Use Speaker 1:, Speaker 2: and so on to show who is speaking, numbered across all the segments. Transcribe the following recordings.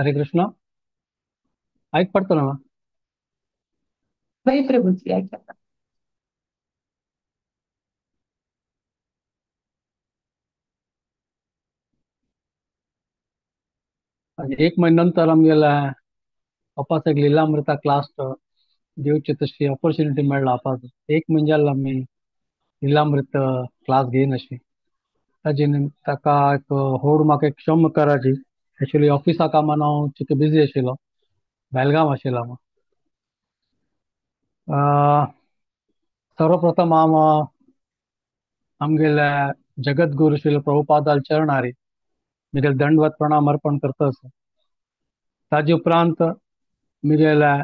Speaker 1: हरे कृष्ण. आयक पडतो ना?
Speaker 2: वही प्रभुजी आयकता.
Speaker 1: एक महिन्या नंतर आमगेल्या अपास एक लीलामृता क्लास दिवची तशी ऑपॉर्च्युनिटी मेळ्ळा अपास. एक म्हयनो जालो आमी लीलामृत क्लास घेयन अशी. ताजे ताका एक होड म्हाका एक क्षम कराची. एक्चुअली ऑफिसा कामान हांव चिके बिजी आशिल्लो, बेलगांव आशिल्लो हांव. सर्वप्रथम हांव आमगेल्या जगद्गुरू श्रील प्रभुपादाल चरणारी मिगेल दंडवत प्रणाम अर्पण करता. ताजे उपरांत मिगेल्या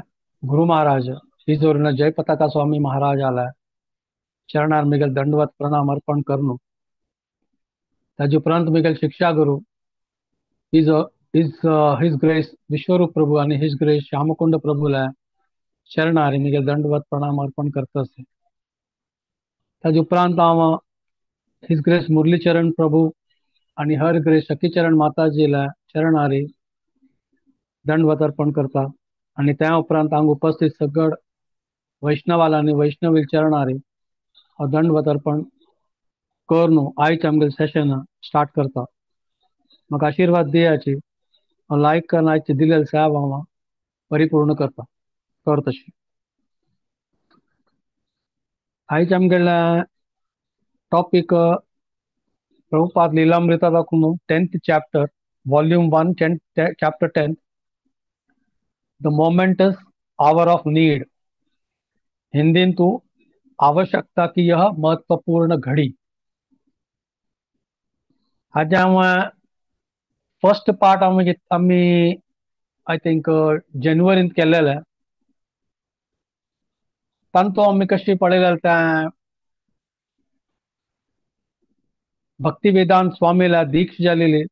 Speaker 1: गुरु महाराज हिजोरीन जय पताका स्वामी महाराज आला चरणार मिगेल दंडवत प्रणाम अर्पण करनु. ताजे उपरांत मिगेल शिक्षा गुरु his his grace Vishwarup Prabhu आणि his grace Shyamkund प्रभूला चरणारी मिगेल दंडवत प्रणाम अर्पण करता. ताजे उपरांत हांव his grace Murlicharan प्रभू आणि हर ग्रेस सखीचरण माताजीला चरणारी दंडवत अर्पण करता. आणि त्या उपरांत हांगा उपस्थित सगळ वैष्णवाला आणि वैष्णवी चरणारी दंडवत अर्पण करून आयज आमगेले सेशन स्टार्ट करता. म्हाका आशिर्वाद दियाची लायक करून आयचे दिलेले साहेब हांव परिपूर्ण करता कर तशी. आयज आमगेले टॉपीक प्रभुपाद लीलामृता दाखवून 10th chapter, volume 1, chapter 10, the momentous hour of need. हिंदीन तू आवश्यकता की यह महत्वपूर्ण घड़ी. आज हांव फर्स्ट पार्ट आमी I think जानेवारींत केलेले. तांतो आमी कशी पळयलें तें भक्ती वेदांत स्वामीला दीक्षा जालेली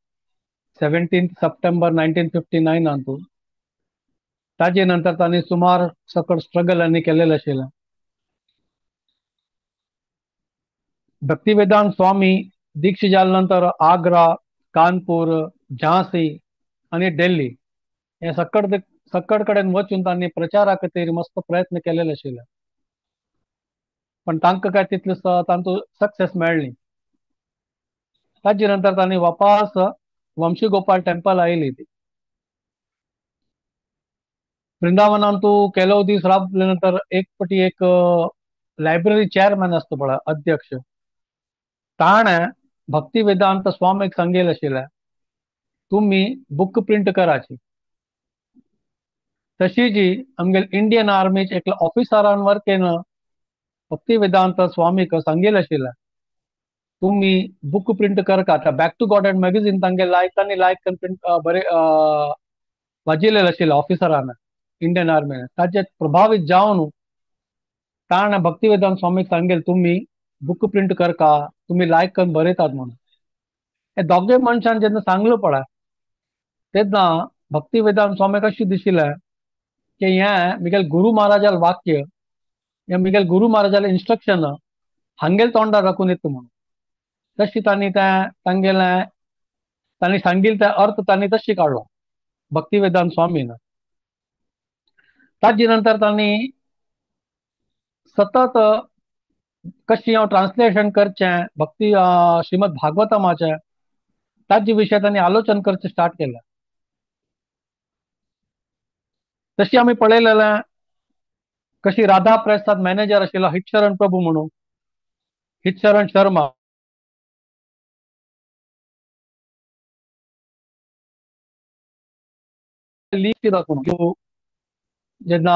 Speaker 1: 17 सप्टेंबर 1959 अंतू. ताजे नंतर तांणी सुमार सकट स्ट्रगल आनी केलेलें आशिल्लें. भक्ती वेदांत स्वामी दीक्षा जाले नंतर आग्रा, कानपूर, झांसी आनी दिल्ली हे सकट सकट कडेन वचून तांणी प्रचारा खातीर मस्त प्रयत्न केलेले आशिल्ले. पण तांकां काय तितले तांतू सक्सेस मेळ्ळी. ताजे नंतर तांणी वापस वंशी गोपाल टेम्पल आयली. ती वृंदावनान तू केलो दीस राबले नंतर एक पटी एक लायब्ररी चेअरमॅन आसता पळय अध्यक्ष, ताणें भक्ती वेदांत स्वामीक सांगेल आशिल्लें तुमी बुक प्रिंट कराची. तशी जी आमगेले इंडियन आर्मीचे एकल्या ऑफिसरान वर्केन भक्ती वेदांत स्वामीक सांगेल आशिल्लें तुमी बुक प्रिंट करका. आतां back to God and magazine तांगे लायक आनी लायक प्रिंट बरे वाजिल्लें आशिल्लें ऑफिसरान इंडियन आर्मीन. ताचे प्रभावीत जावन ताणें भक्ती वेदांत स्वामीक सांगेल तुमी बुक प्रिंट करका, तुमी लायक करून बरयतात म्हणून. हे दोगे मनशान जेन्ना सांगलो पळय तेन्ना भक्ती वेदांत स्वामीक अशें दिशिल्लें की हें मिगेल गुरु महाराजाल वाक्य, हें मिगेल गुरु महाराजालें इन्स्ट्रक्शन हांगेल तोंडार राखून येता म्हणून. तशी तांणी तें तांगेलें तांणी सांगिल्लें तें अर्थ तांणी तशी काडलो भक्ती वेदांत स्वामीन. ताजे नंतर तांणी सतत कशी हांव ट्रान्सलेशन करचें भक्ती श्रीमद भागवतमाचें ताजे विशय तांणी आलोचन करचें स्टार्ट केलें. तशी आमी पळयलेलें कशी राधा प्रसाद मॅनेजर आशिल्लो हितशरण प्रभू म्हणून, हितशरण शर्मा. लीक दाखोवन जेन्ना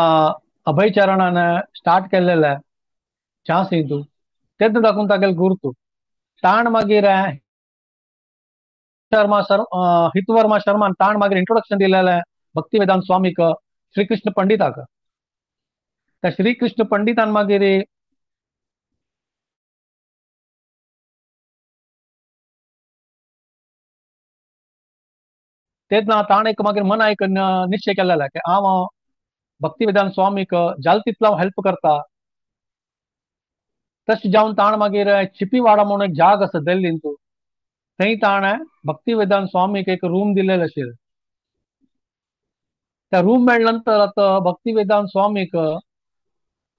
Speaker 1: अभय चरणान स्टार्ट केल्लेलें झांसी तूं तेन्ना दाखोवन तागेले गुरतू ताण मागीर शर्मा सर हितवर्मा शर्मान ताण मागीर इंट्रोडक्शन दिलेलें भक्ती वेदांत स्वामीक श्रीकृष्ण पंडिताक. त्या श्रीकृष्ण पंडितान मागीर तेन्ना ताण एक मागीर मना एक निश्चय केलेलो की हांव भक्ती वेदांत स्वामीक जाल तितलो हांव हेल्प करता. तशें जावन ताण मागीर चिपीवाडा म्हणून एक जाग आसा दिल्लींत, थंय ताणें भक्ती वेदांत स्वामीक एक रूम दिलेलो आशिल्लो. त्या रूम मेळ्ळे नंतर आतां भक्ती वेदांत स्वामीक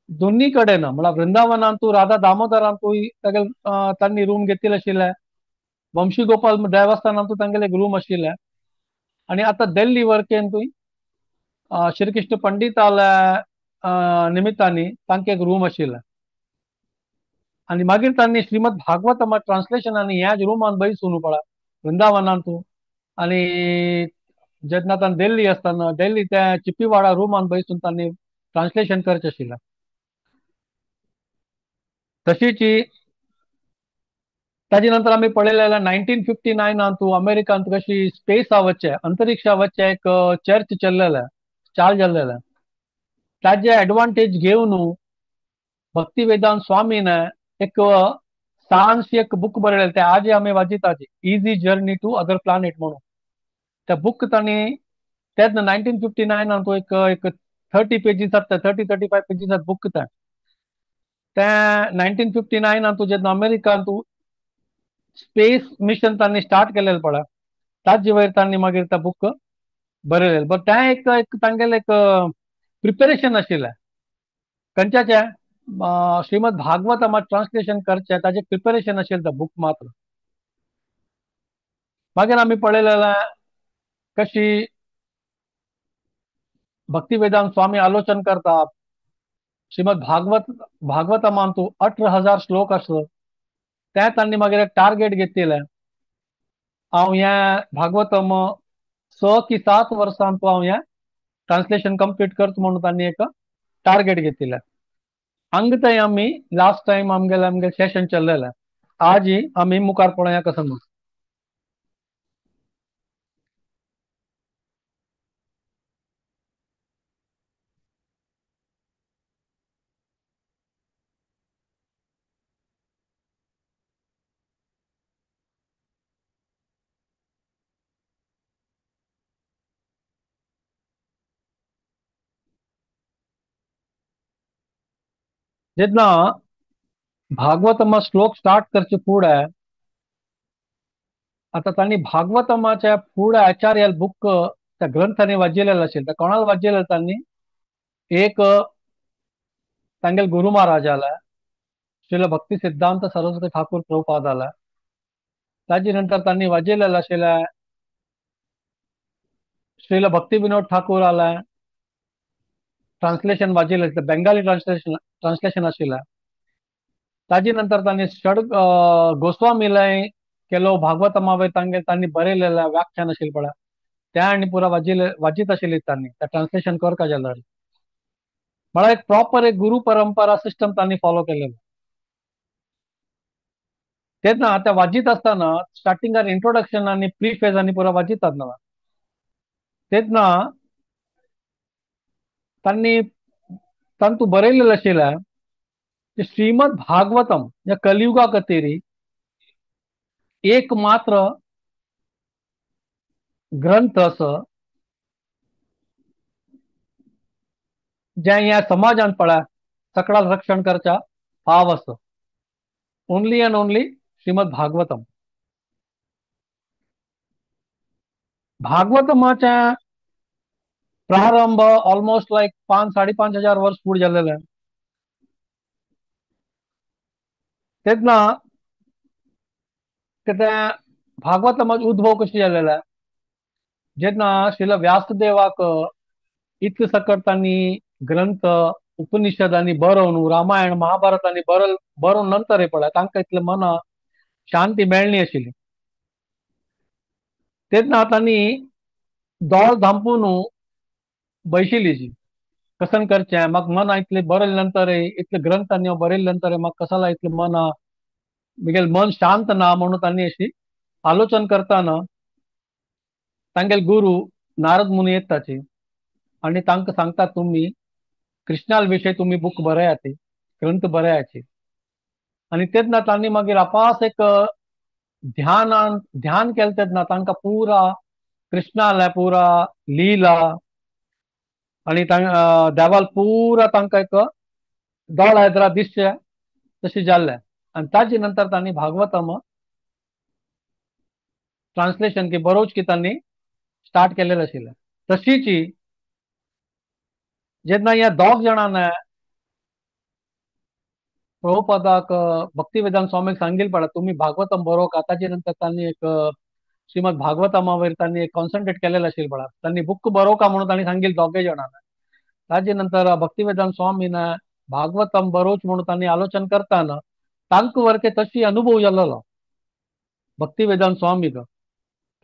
Speaker 1: दोन्ही कडेन म्हळ्यार वृंदावनांतू राधा दामोदरांतूय तागेले तांणी रूम घेतिल्लें आशिल्लें, वंशी गोपाल देवस्थानांतू तांगेले एक रूम आशिल्लें आनी आतां दिल्ली वर्केंतूय श्रीकृष्ण पंडिताल्या निमित्तांनी तांकां एक रूम आशिल्लें. आनी मागीर तांणी श्रीमद भागवत ट्रान्सलेशन आनी ह्याच रुमान बैसून पळा वृंदावनांतू आनी जेन्ना तांणी दिल्ली आसतना दिल्ली त्या चिप्पीवाडा रुमान बैसून तांणी ट्रान्सलेशन करचें आशिल्लें. तशीच ताजे नंतर आमी पळयलें जाल्यार 1959 तूं अमेरिकांत कशी स्पेसा वचचें अंतरिक्षा वचचें एक चर्च चल्लेलें चाल जाल्लेलें. ताजे एडवांटेज घेवन भक्ती वेदांत स्वामीन एक सांस एक बूक बरयलें, तें आजय आमी वाचितात, easy journey to other planet म्हणून. त्या बूक तांणी तेन्ना 1959 तूं एक एक 30 पेजीस आसता, 30-35 पेजीस आसता बूक तें. तें 1959 तूं जेन्ना अमेरिकांत तूं स्पेस मिशन तांणी स्टार्ट केलेलें पळय ताजे वयर तांणी मागीर तें बूक बरयलें. बट तें एक एक तांगेलें एक प्रिपेरेशन आशिल्लें खंयच्याचें श्रीमद भागवत ट्रान्सलेशन करचें ताजें प्रिपेरेशन आशिल्लें तें बूक मात्र. मागीर आमी पळयलें कशी भक्ती वेदांत स्वामी आलोचन करता श्रीमद भागवत भागवतमान तूं 18,000 श्लोक आसलो तें तांणी मागीर एक टार्गेट घेतिल्लें, हांव हें भागवतम 6 की 7 वर्सां तूं हांव हें ट्रान्सलेशन कंप्लीट करता म्हणून तांणी एक टार्गेट घेतिल्लें. हांगा थंय आमी लास्ट टायम आमगेलें आमगेलें सेशन चल्लेलें, आजय आमी मुखार पळोवया कसो म्हूण. जेन्ना भागवतमा श्लोक स्टार्ट करचे फुडें आतां तांणी भागवतमाच्या फुडें आचार्य बूक त्या ग्रंथांनी वाचिल्लें आशिल्लें. त्या कोणाक वाचिल्लें तांणी एक तांगेले गुरु महाराजाला श्रील भक्ती सिद्धांत सरस्वती ठाकूर प्रभुपादाला, ताजे नंतर तांणी वाचिल्लें आशिल्लें श्रील भक्ती विनोद ठाकूराला ट्रान्सलेशन वाचिल्लें, बेंगाली ट्रान्सलेशन ट्रान्सलेशन आशिल्लें. ताजे नंतर तांणी षड गोस्वामीलाय केलो भागवतमा वयर तांगे तांणी बरयलेलें व्याख्यान आशिल्लें पळय तें आनी पुरा वाचिल्लें वाचीत आशिल्ली तांणी तें ट्रान्सलेशन करका जाल्यार म्हळ्यार एक प्रॉपर एक गुरु परंपरा सिस्टम तांणी फॉलो केलेलो. तेन्ना ते वाचीत आसतना स्टार्टिंगार इंट्रोडक्शन आनी प्रीफेज आनी पुरा वाचितात ना तेन्ना तांणी तांतू बरयलेलें आशिल्लें की श्रीमद भागवतम ह्या कलियुगा खातीर एक मात्र ग्रंथ असो जें ह्या समाजान पळय सकळाक रक्षण करच्या फाव आसा, only and only Shrimad Bhagavatam. भागवतमाचें प्रारंभ ऑलमोस्ट लायक 5-5.5 हजार वर्स फुडें जाल्लेलें. तेन्ना तें भागवतमाचो उद्भव कशें जालेलें जेन्ना श्रील व्यासदेवाक इतले सकट तांणी ग्रंथ उपनिषदांनी बरोवन रामायण महाभारतांनी बरोवन नंतर पळय तांकां इतलें मना शांती मेळणी आशिल्ली. तेन्ना तांणी दोळ धांपून बैशिल्ली जी कसन करचें म्हाका मना इतलें बरयले नंतर इतले ग्रंथांनी बरयले नंतर म्हाका कसाला इतलें मना म्हगेलें मन शांत ना म्हणून तांणी अशी आलोचन करतना तांगेले गुरु नारद मुनी येताची आनी तांकां सांगता तुमी कृष्णा विशय तुमी बूक बरयात ग्रंथ बरयाची. आनी तेन्ना तांणी मागीर आपास एक ध्यानान ध्यान केलें तेन्ना तांकां पुरा कृष्णाले पुरा लीला आनी देवाल पुरा तांकां एक दोळा येद्रा दिसचें तशें जाल्लें. आनी ताजे नंतर तांणी भागवतम ट्रान्सलेशन की बरोवच की तांणी स्टार्ट केलेलें आशिल्लें. तशीच जेन्ना ह्या दोग जाणांना प्रभुपादाक भक्तिवेदांत स्वामीक सांगील पडा तुमी भागवतम बरोवका, ताजे नंतर तांणी एक श्रीमद भागवतमा वयर तांणी एक कॉन्सन्ट्रेट केलेलें आशिल्लें पळा, तांणी बुक बरोवका म्हणून तांणी सांगील दोगय जाणांना. ताजे नंतर भक्तिवेदांत स्वामीन भागवतम बरोवच म्हणून तांणी आलोचन करताना तांकां वरके तशी अनुभव जाल्लो भक्तिवेदांत स्वामीक.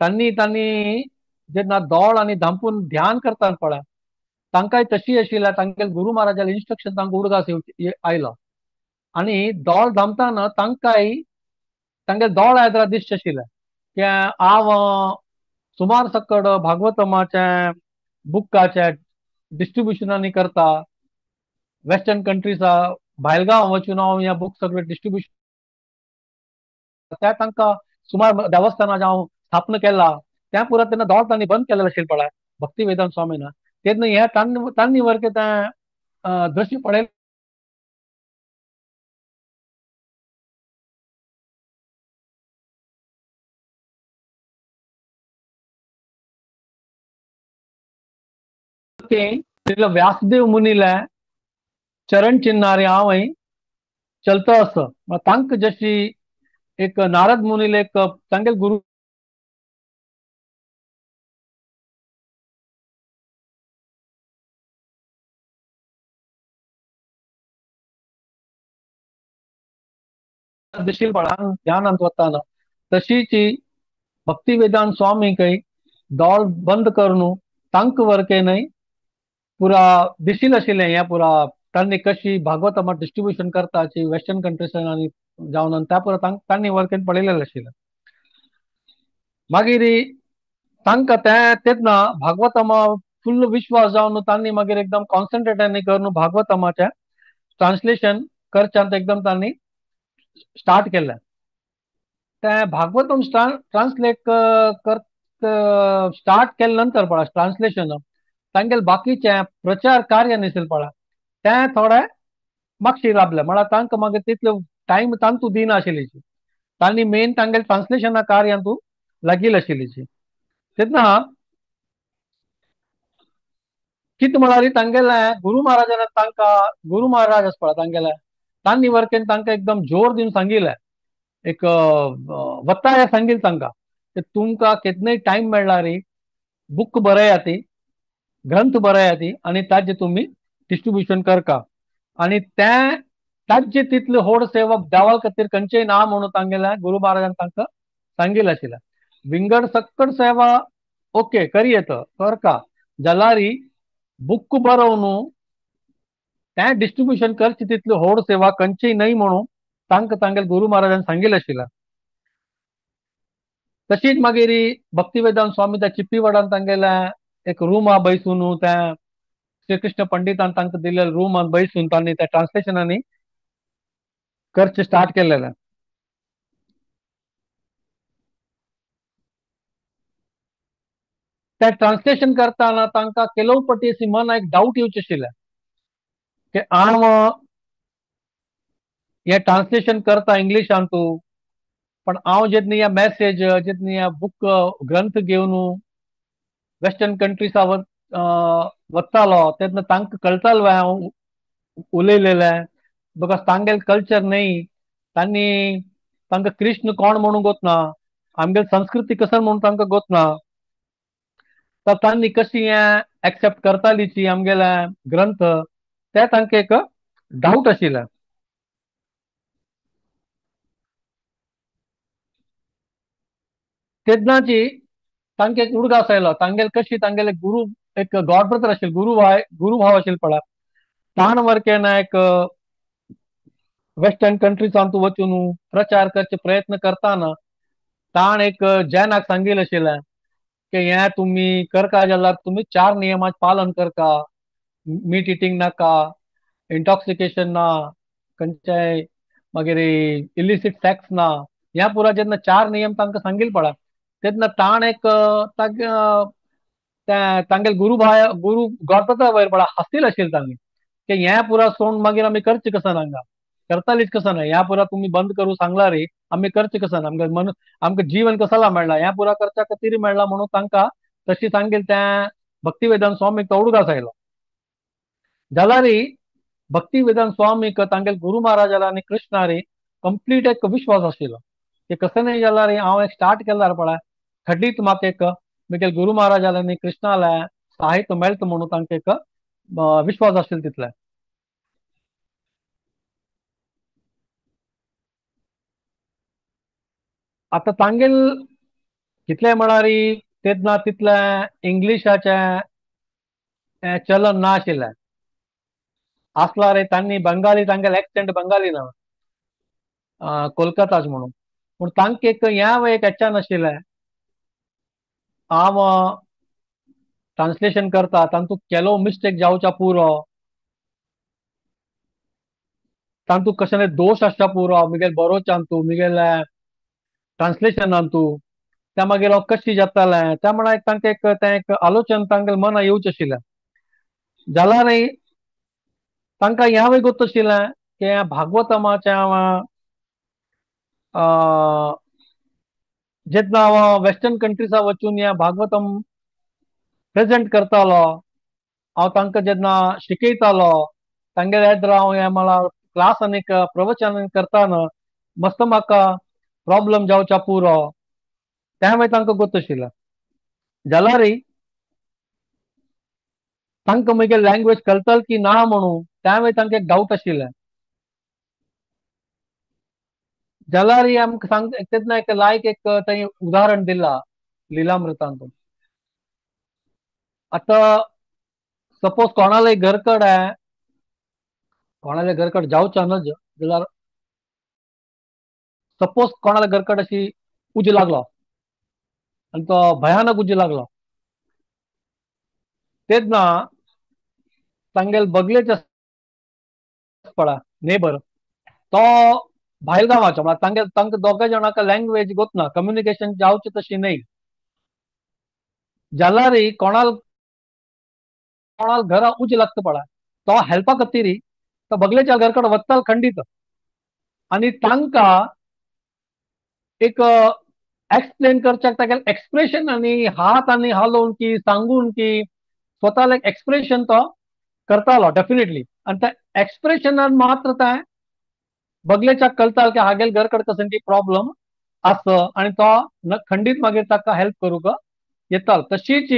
Speaker 1: तांणी तांणी जेन्ना दोळ आनी धांपून ध्यान करताना पळय तांकांय तशी आशिल्ल्या तांगेले गुरू महाराजाले इन्स्ट्रक्शन तांकां उडगास आयलो आनी दोळ धांपताना तांकांय तांगेले दोळ आयदरा दिसचें आशिल्लें की हांव सुमार सकड भागवतमाचें बुकाचें डिस्ट्रिब्युशनांनी करता, वेस्टर्न कंट्रीजा भायलगांव वचून हांव ह्या बूक सगळें डिस्ट्रिब्युशन त्या तांकां सुमार देवस्थानां हांव स्थापना केला त्या पुरा तेन्ना दोळ तांणी बंद केलेलें आशिल्लें पळय भक्तिवेदांत स्वामीन. तेन्ना हे तांणी वरके तें दृश्य पळयलें. व्यासदेव मुनीले चरण चिन्हारे हांव चलता आसा. तांकां जशी एक नारद मुनीले एक तांगेले गुरू दिशील ध्यानांत वताना तशीच भक्तिवेदांत स्वामी काही दोळ बंद करून तांकां वरके न्हय पुरा दिशील आशिल्लें हें पुरा तांणी कशी भागवतमा डिस्ट्रिब्युशन करताची वेस्टर्न कंट्रीसान आनी जावन त्या पुरा तांणी वरकेन पळयलेलें आशिल्लें. मागीर तांकां तें तेन्ना भागवतमा फुल्ल विश्वास जावन तांणी मागीर एकदम कॉन्सन्ट्रेट करून भागवतमाचें ट्रान्सलेशन करच्यांत एकदम तांणी स्टार्ट केलें. तें भागवतम ट्रान्सलेट कर स्टार्ट केले नंतर पळय ट्रान्सलेशन तांगेले बाकीचें प्रचार कार्य न्ही पळय तें थोडें मागशी राबलें, म्हळ्यार तांकां मागीर तितलो टायम तांतू दिना आशिल्ली, तांणी मेन तांगेले ट्रान्सलेशना कार्यांतू लागिल्ली आशिल्ली. तेन्ना कितें म्हळ्यार तांगेलें गुरू महाराजान तांकां गुरू महाराज आसा पळय तांगेलें तांणी वरकेन तांकां एकदम जोर दिवन सांगिल्लें, एक वत्ताय सांगिल्लें तांकां की तुमकां केन्नाय टायम मेळ्ळा रे बूक बरयात, ग्रंथ बरयात आनी ताजें तुमी डिस्ट्रिब्युशन करका आनी तें ताजे तितले होड सेवक देवा खातीर खंयचेय ना म्हणून तांगेल्या गुरू महाराजान तांकां सांगिल्लें आशिल्लें. विंगड सक्कड सेवा ओके करी येता करका जाल्यार बूक बरोवन तें डिस्ट्रिब्युशन करचे तितली होड सेवा खंयचीय न्हय म्हणून तांकां तांगेले गुरू महाराजान सांगिल्लें आशिल्लें. तशीच मागीर भक्तिवेदांत स्वामी त्या चिप्पीवाडान तांगेल्या एक रूमा बैसून त्या श्रीकृष्ण पंडितान तांकां दिल्ल्या रुमान बैसून तांणी त्या ट्रान्सलेशनांनी करचें स्टार्ट केलेलें. त्या ट्रान्सलेशन करताना तांकां केलोव पटी अशी मनाक एक डावट येवचें आशिल्लें की हांव हें ट्रान्सलेशन करता इंग्लिशांतू पण हांव जेन्ना ह्या मॅसेज जेन्ना ह्या बूक ग्रंथ घेवन वेस्टर्न कंट्रीसा वतालो तेन्ना तांकां कळटालो हांव उलयलेलें, because तांगेले कल्चर न्हय, तांणी तांकां कृष्ण कोण म्हणून गोतना, आमगेली संस्कृती कसं म्हणून तांकां गोतना, तर तांणी कशी हें एक्सेप्ट करतालीची आमगेले ग्रंथ ते तांकां एक डावट आशिल्लें. तेन्नाची तांकां एक उडगास आयलो तांगेले कशी तांगेले गुरू एक गॉड ब्रदर आशिल्ले गुरू भाव गुरू भाव आशिल्ले पळय ताण वरकेन एक वेस्टर्न कंट्रीजांत वचून प्रचार करचे प्रयत्न करताना ताण एक जैनाक सांगिल्लें आशिल्लें की हें तुमी करका जाल्यार तुमी 4 नियमांचें पालन करका, मीट इटींग नाका, इंटॉक्सिकेशन ना, खंयचेय मागीर इलिसीट सॅक्स ना, ह्या पुरा जेन्ना 4 नियम तांकां सांगिल्ले पळय तेन्ना ताण एक तांगेले गुरू भाय गुरू गॉडब्रदरा वयर पळय हांसतील आशिल्ले तांणी की हें पुरा सोडून मागीर आमी करचें कशें हांगा, करतालीच कसं ना, ह्या पुरा तुमी बंद करूं सांगला रे आमी करचें कसं ना, आमकां मन आमकां जीवन कसला मेळ्ळा ह्या पुरा करच्या खातीर मेळ्ळा म्हणून तांकां तशी सांगील त्या भक्तिवेदांत स्वामीक तो उडगास आयलो. जाल्यार भक्ती वेदांत स्वामीक तांगेल गुरु महाराजाला आनी कृष्णारी कंप्लीट एक विश्वास आशिल्लो की कसं नाही जाल्यार हांव एक स्टार्ट केल्यार पळय खंडीत म्हाका एक मिगेल गुरु महाराजाला आनी कृष्णाला साहित्य मेळटा म्हणून तांकां एक विश्वास आशिल्लो तितले. आतां तांगेल कितले म्हळ्यार तेन्ना तितलें इंग्लिशाचें चलन ना आशिल्लें. आसला रे तांणी बंगाली, तांगेल एक्सेंट बंगाली ना, कोलकाताच म्हणून. पूण तांकां एक ह्या एक हेच्यान आशिल्लें हांव ट्रान्सलेशन करता तांतू केलो मिस्टेक जावच्या पुरो, तांतू कशें दोश आसच्या पुरो मिगेल बरोवच्यान तूं मिगेल ट्रान्सलेशनान तूं त्या मागीर हांव कशी जातालें त्या म्हणा एक तांकां एक तें एक आलोचन तांगेल मना येवचें आशिल्लें. जाल्यार तांकां ह्यावय गोत आशिल्लें की भागवतमाचें हांव जेन्ना हांव वेस्टर्न कंट्रीजा वचून ह्या भागवतम प्रेजेंट करतालो, हांव तांकां जेन्ना शिकयतालो तांगेले येद्र हांव हें म्हळ्यार क्लास आनीक प्रवचन करताना मस्त म्हाका प्रॉब्लम जावच्या पुरो तें मागीर तांकां गोत आशिल्लें. जाल्यार तांकां मागीर लँग्वेज कळटल की ना म्हणून तें मागीर तांकां एक डावट आशिल्लें. जाल्यार आमकां सांग तेन्ना एक लायक एक थंय उदाहरण दिलां लिलामृतांत. आतां सपोज कोणाले घरकड कोणाले घरकड जावचें नज जाल्यार सपोज कोणाले घरकड अशी उजो लागलो आनी तो भयानक उजो लागलो तेन्ना तांगेल बगलेचे पळय नेबर तो भायल गांवाचो म्हळ्यार तांगेल तांकां दोगां जाणांक लँग्वेज गोतना, कम्युनिकेशन जावचें तशी न्हय. जाल्यार कोणाल कोणाल घरा उजो लागता पळय तो हेल्पा खातीर तो बगलेच्या घर कडेन वत्ताल खंडीत आनी तांकां एक एक्सप्लेन करच्याक तागेलें एक्सप्रेशन आनी हात आनी हालोवन की सांगून की स्वताले एक एक्सप्रेशन तो करतालो डेफिनेटली. आनी त्या एक्सप्रेशनान मात्र तें बगलेच्याक कळटाल की हागेल घर कडेन कसली ती प्रॉब्लम आसा आनी तो खंडीत मागीर ताका हेल्प करूंक येतालो. तशीच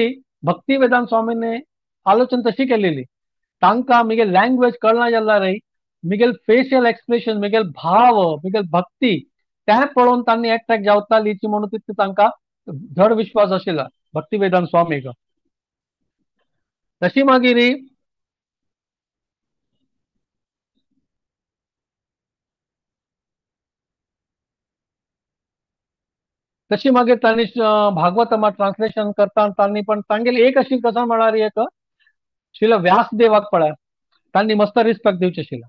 Speaker 1: भक्ती वेदांत स्वामीने आलोचन तशी केलेली. तांकां मिगेल लँग्वेज कळना जाल्यार मिगेल फेशियल एक्सप्रेशन, मिगेल भाव, मिगेल भक्ती तें पळोवन तांणी एट्रेक्ट जावताली म्हणून तितलो तांकां धड विश्वास आशिल्लो भक्ती वेदांत स्वामीक. तशी मागीर तशी मागीर तांणी भागवतमा ट्रान्सलेशन करता तांणी पण तांगेली एक अशी कसो म्हळ्यार एक शिल व्यासदेवाक पळय तांणी मस्त रिस्पेक्ट दिवचे आशिल्लो.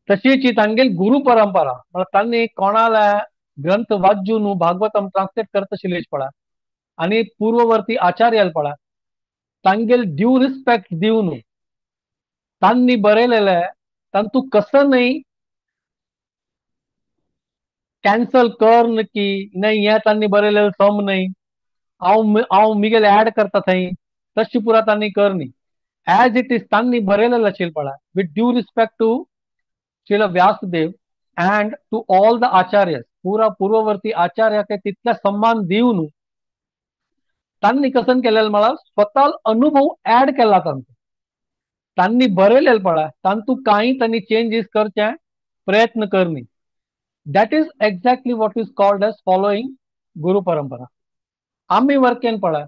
Speaker 1: तशीच तांगेली गुरु परंपरा म्हळ्यार तांणी कोणाला ग्रंथ वाचून भागवतम ट्रान्सलेट करता आशिल्लेच पळय आनी पूर्ववर्ती आचार्याल पळय तांगेल ड्यू रिस्पेक्ट दिवन तांणी बरयलेलें तांतू कसं न्हय कॅन्सल कर की न्हय हें तांणी बरयलेलें सम न्हय हांव हांव मिगेल ऍड करता थंय तशी पुरा तांणी कर न्ही. एज it is तांणी बरयलेलें आशिल्लें पळय with due respect to Srila Vyasadev and to all the acharya, पुरा पूर्ववर्ती आचार्याक तितले सम्मान दिवन तांणी कसन केलेलें म्हळ्यार स्वता अनुभव ऍड केला तांचो. तांणी बरयलेलें पळय तांतू कांय तांणी चेंजीस करचे प्रयत्न कर न्ही. That is exactly what is called as following guru parampara. आमी वर्केन पळय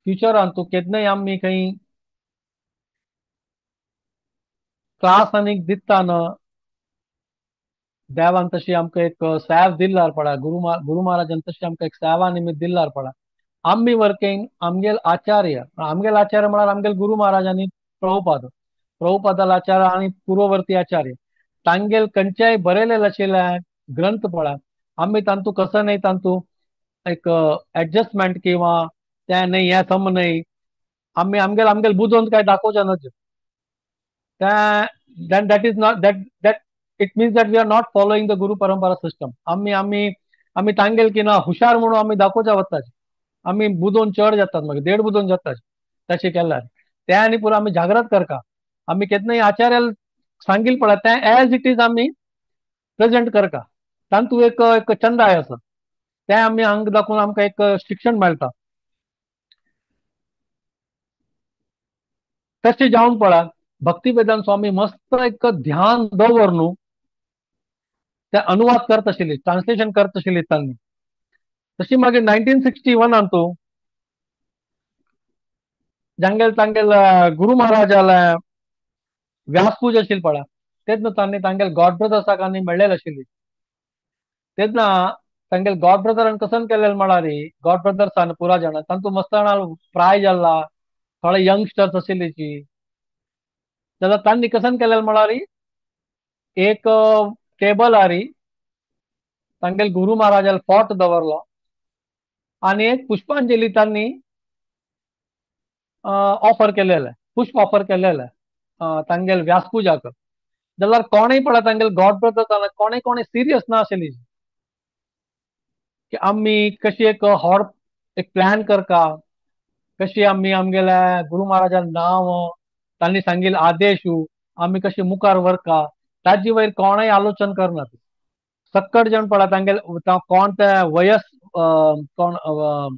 Speaker 1: फ्युचरान तूं केन्नाय आमी खंय क्लास आनीक दिता न्हय देवान तशी आमकां एक सेव दिल्लार पळय, गुरु महाराजान तशी आमकां एक सेवा निमित्त दिल्लार पळय. आमी वर्केन आमगेल आचार्य, आमगेल आचार्य म्हळ्यार आमगेल गुरु महाराज आनी प्रभुपाद, प्रभुपादाल आचार्य आनी पूर्ववर्ती आचार्य तांगेल खंयच्याय बरयलेलें आशिल्लें ग्रंथ पळय आमी तांतू कसो न्हय तांतू एक एडजस्टमेंट किंवा तें न्हय हें सम न्हय आमी आमगेल आमगेल बुजोवन काय दाखोवचें नज तें then that is not that that it means that we are not following the guru parampara system. आमी आमी आमी तांगेल की ना हुशार म्हणून आमी दाखोवच्या वतात, आमी बुजोवन चड जातात मागीर देड बुजोवन जातात तशें केल्यार. ते आनी पुरो आमी जागृत करका. आमी केन्नाय आचार्याला सांगील पळय तें एज it is आमी प्रेजेंट करका. तातूंत एक एक चंदाय आसा, तें आमी हांगा दाखोवन आमकां एक शिक्षण मेळटा. तशें जावन पळय भक्ती वेदांत स्वामी मस्त एक ध्यान दवर न्हू ते अनुवाद करत आशिल्ली, ट्रान्सलेशन करत आशिल्ली तांणी. तशी मागीर 1961 तूं जांगेल तांगेल गुरु महाराजाला व्यासपूज आशिल्ली पळय तेन्ना तांणी तांगेल गॉड ब्रदर्साक आनी मेळ्ळेले आशिल्ली. तेन्ना तांगेल गॉड ब्रदरान कसन केलेले म्हळ्यार गॉड ब्रदर्सान पुरा जाणां तांतूं मस्त जाणां प्राय जाला, थोडे यंगस्टर्स आशिल्लीची. जाल्यार तांणी कसन केलेले म्हळ्यार एक टेबल आरी तांगेल गुरु महाराजाला फोट दवरलो आनी एक पुष्पांजली तांणी ऑफर केलेले, पुष्प ऑफर केलेले तांगेल व्यासपूजाक. जाल्यार कोणूय पळय तांगेल गॉड ब्रदर्स कोणें कोणें सिरियस ना आशिल्ली की आमी कशी एक हॉड एक प्लॅन करका, कशी आमी आमगेल्या गुरु महाराजान नांव तांणी सांगिल्ले आदेश आमी कशी मुखार व्हरका, ताजे वयर कोणूय आलोचन करना. सक्कड जण पळय तांगेल कोण ते वयस कोण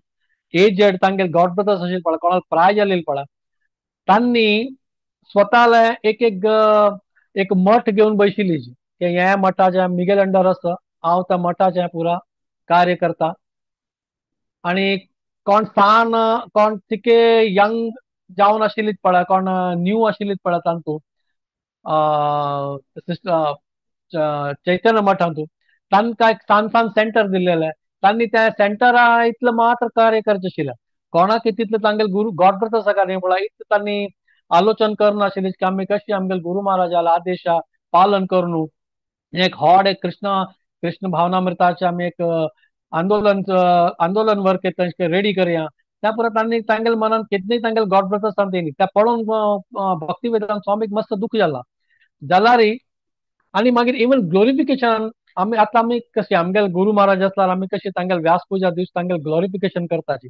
Speaker 1: एजेड तांगेल गॉड ब्रदर्स आशिल्ले पळय, कोणाक प्राय जाल्ले पळय, तांणी स्वताले एक एक एक मठ घेवन बशिल्ली की हे मठाचे मिगेल अंडर आसा, हांव त्या मठाचें पुरा कार्य करता. आनी कोण सान कोण तिके यंग जावन आशिल्लीत पळय, कोण न्यू आशिल्लीत पळय तांतू चैतन्य मठांतू तांकां एक सान सान सेंटर दिल्लेलें, तांणी त्या सेंटरा इतलें मात्र कार्य करचें आशिल्लें. कोणाक तितलें तांगेल गुरु गॉड ब्रदर्स न्ही पळय इतलें तांणी आलोचन करनाशिल्लें की आमी कशी आमगेल गुरु महाराजाला आदेशा पालन करून एक हॉड एक कृष्ण कृष्ण भावनामृताचें आमी एक आंदोलन आंदोलन वर्क रेडी करया. त्या परत तांणी तांगेल मनान कितलें तांगेल गॉड ब्रदर्स तेणी त्या पळोवन भक्ती वेदांत स्वामीक मस्त दुःख जाला जाल्यार. आनी मागीर इवन ग्लोरिफिकेशन आमी आतां आमी कशी आमगेल गुरु महाराज आसल्यार आमी कशी तांगेल व्यासपूजा दीस तांगेल ग्लोरिफिकेशन करताची,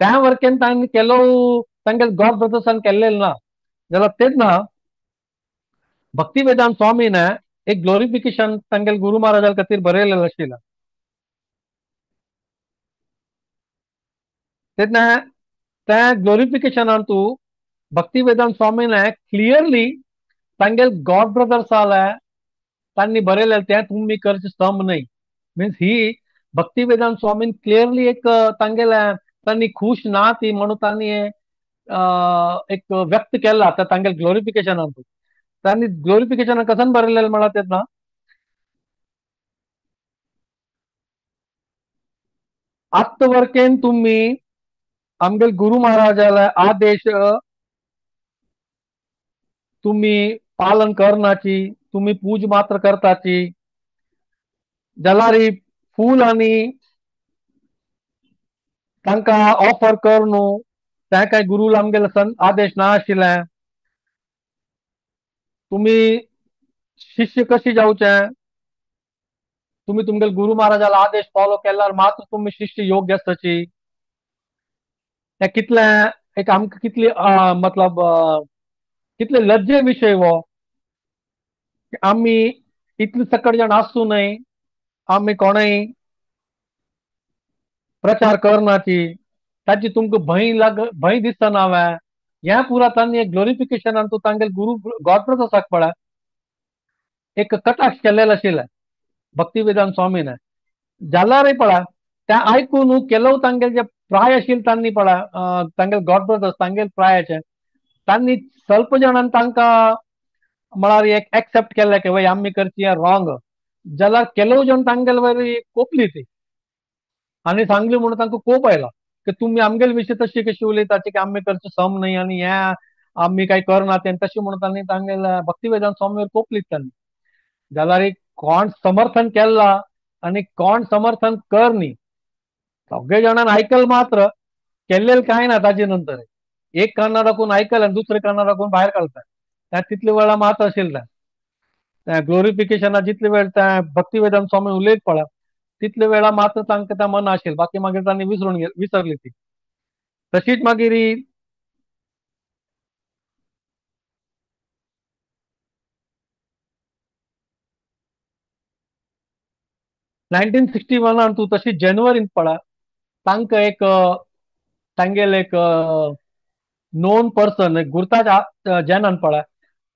Speaker 1: त्या वर्केन तांणी केलो तांगेल गॉड ब्रदर्सान केल्लें ना. जाल्यार तेन्ना भक्ती वेदांत स्वामीन एक ग्लोरिफिकेशन तांगेल गुरु महाराजा खातीर बरयलेलें आशिल्लें. तेन्ना त्या ग्लोरिफिकेशनान तूं भक्ती वेदांत स्वामीन क्लियरली तांगेल गॉड ब्रदर्साले तांणी बरयलें तें तुमी करचें सम न्हय. मिन्स ही भक्ती वेदांत स्वामीन क्लियरली एक तांगेले तांणी खूश ना ती म्हणून तांणी एक व्यक्त केला त्या तांगेल ग्लोरिफिकेशनान. तांणी ग्लोरिफिकेशनान कसन बरयलें म्हळ्यार तेन्ना आत्तवर्केन तुमी आमगेल गुरु महाराजाला आदेश तुमी पालन करनाची, तुमी पूज मात्र करताची, जाल्यार फूल आनी तांकां ऑफर कर न्हू, तें काय गुरूल आमगेले सन आदेश ना आशिल्ले. तुमी शिष्य कशी जावचे, तुमी तुमगेले गुरु महाराजाला आदेश फॉलो केल्यार मात्र तुमी शिष्य योग्य आसताची. हें कितलें एक आमकां कितली मतलब कितले लज्जे विशय हो आमी इतले सकट जाण आसूं न्हय, आमी कोणूय प्रचार करनाची, ताची तुमकां भंय लाग भंय दिसना वे. ह्या पुरा तांणी एक ग्लोरिफिकेशनान तूं तांगेले गुरु गॉड ब्रदर्साक पळय एक कटाक्ष केल्लें आशिल्लें भक्ती वेदांत स्वामीन. जाल्यारय पळय तें आयकून केलो तांगेले जे प्राय आशिल्ले तांणी पळय तांगेले गॉड ब्रदर्स तांगेले प्रायाचे तांणी स्वल्प जाणान तांकां म्हळ्यार एक एक्सेप्ट केलें की वय आमी करची हें रॉंग. जाल्यार केलो जाण तांगेले वयर कोपली ती आनी सांगली म्हणून तांकां कोप आयलो की तुमी आमगेले विशय तशी कशी उलयताची की आमी करचें सम न्हय आनी हें आमी कांय करना तें तशें म्हणून तांणी तांगेले भक्ती वेदांत स्वामीवर कोपली तांणी. जाल्यार कोण समर्थन केलां आनी कोण समर्थन कर न्ही, सगळे जाणान आयकल मात्र केल्लें कांय ना. ताजे नंतर एक कानार राखून आयकल आनी दुसरे कानार राखून भायर काडटा त्या तितले वेळा मात्र आशिल्लें. त्या ग्लोरिफिकेशना जितले वेळ त्या भक्ती वेदांत स्वामी उलयत पळय तितले वेळा मात्र तांकां त्या मना आशिल्लें, बाकी मागीर तांणी विसरून विसरली ती. तशीच मागीर 1961 तूं तशी जानेवारींत पळा तांकां एक तांगेले एक नोन पर्सन एक गुरताज जैनान पळा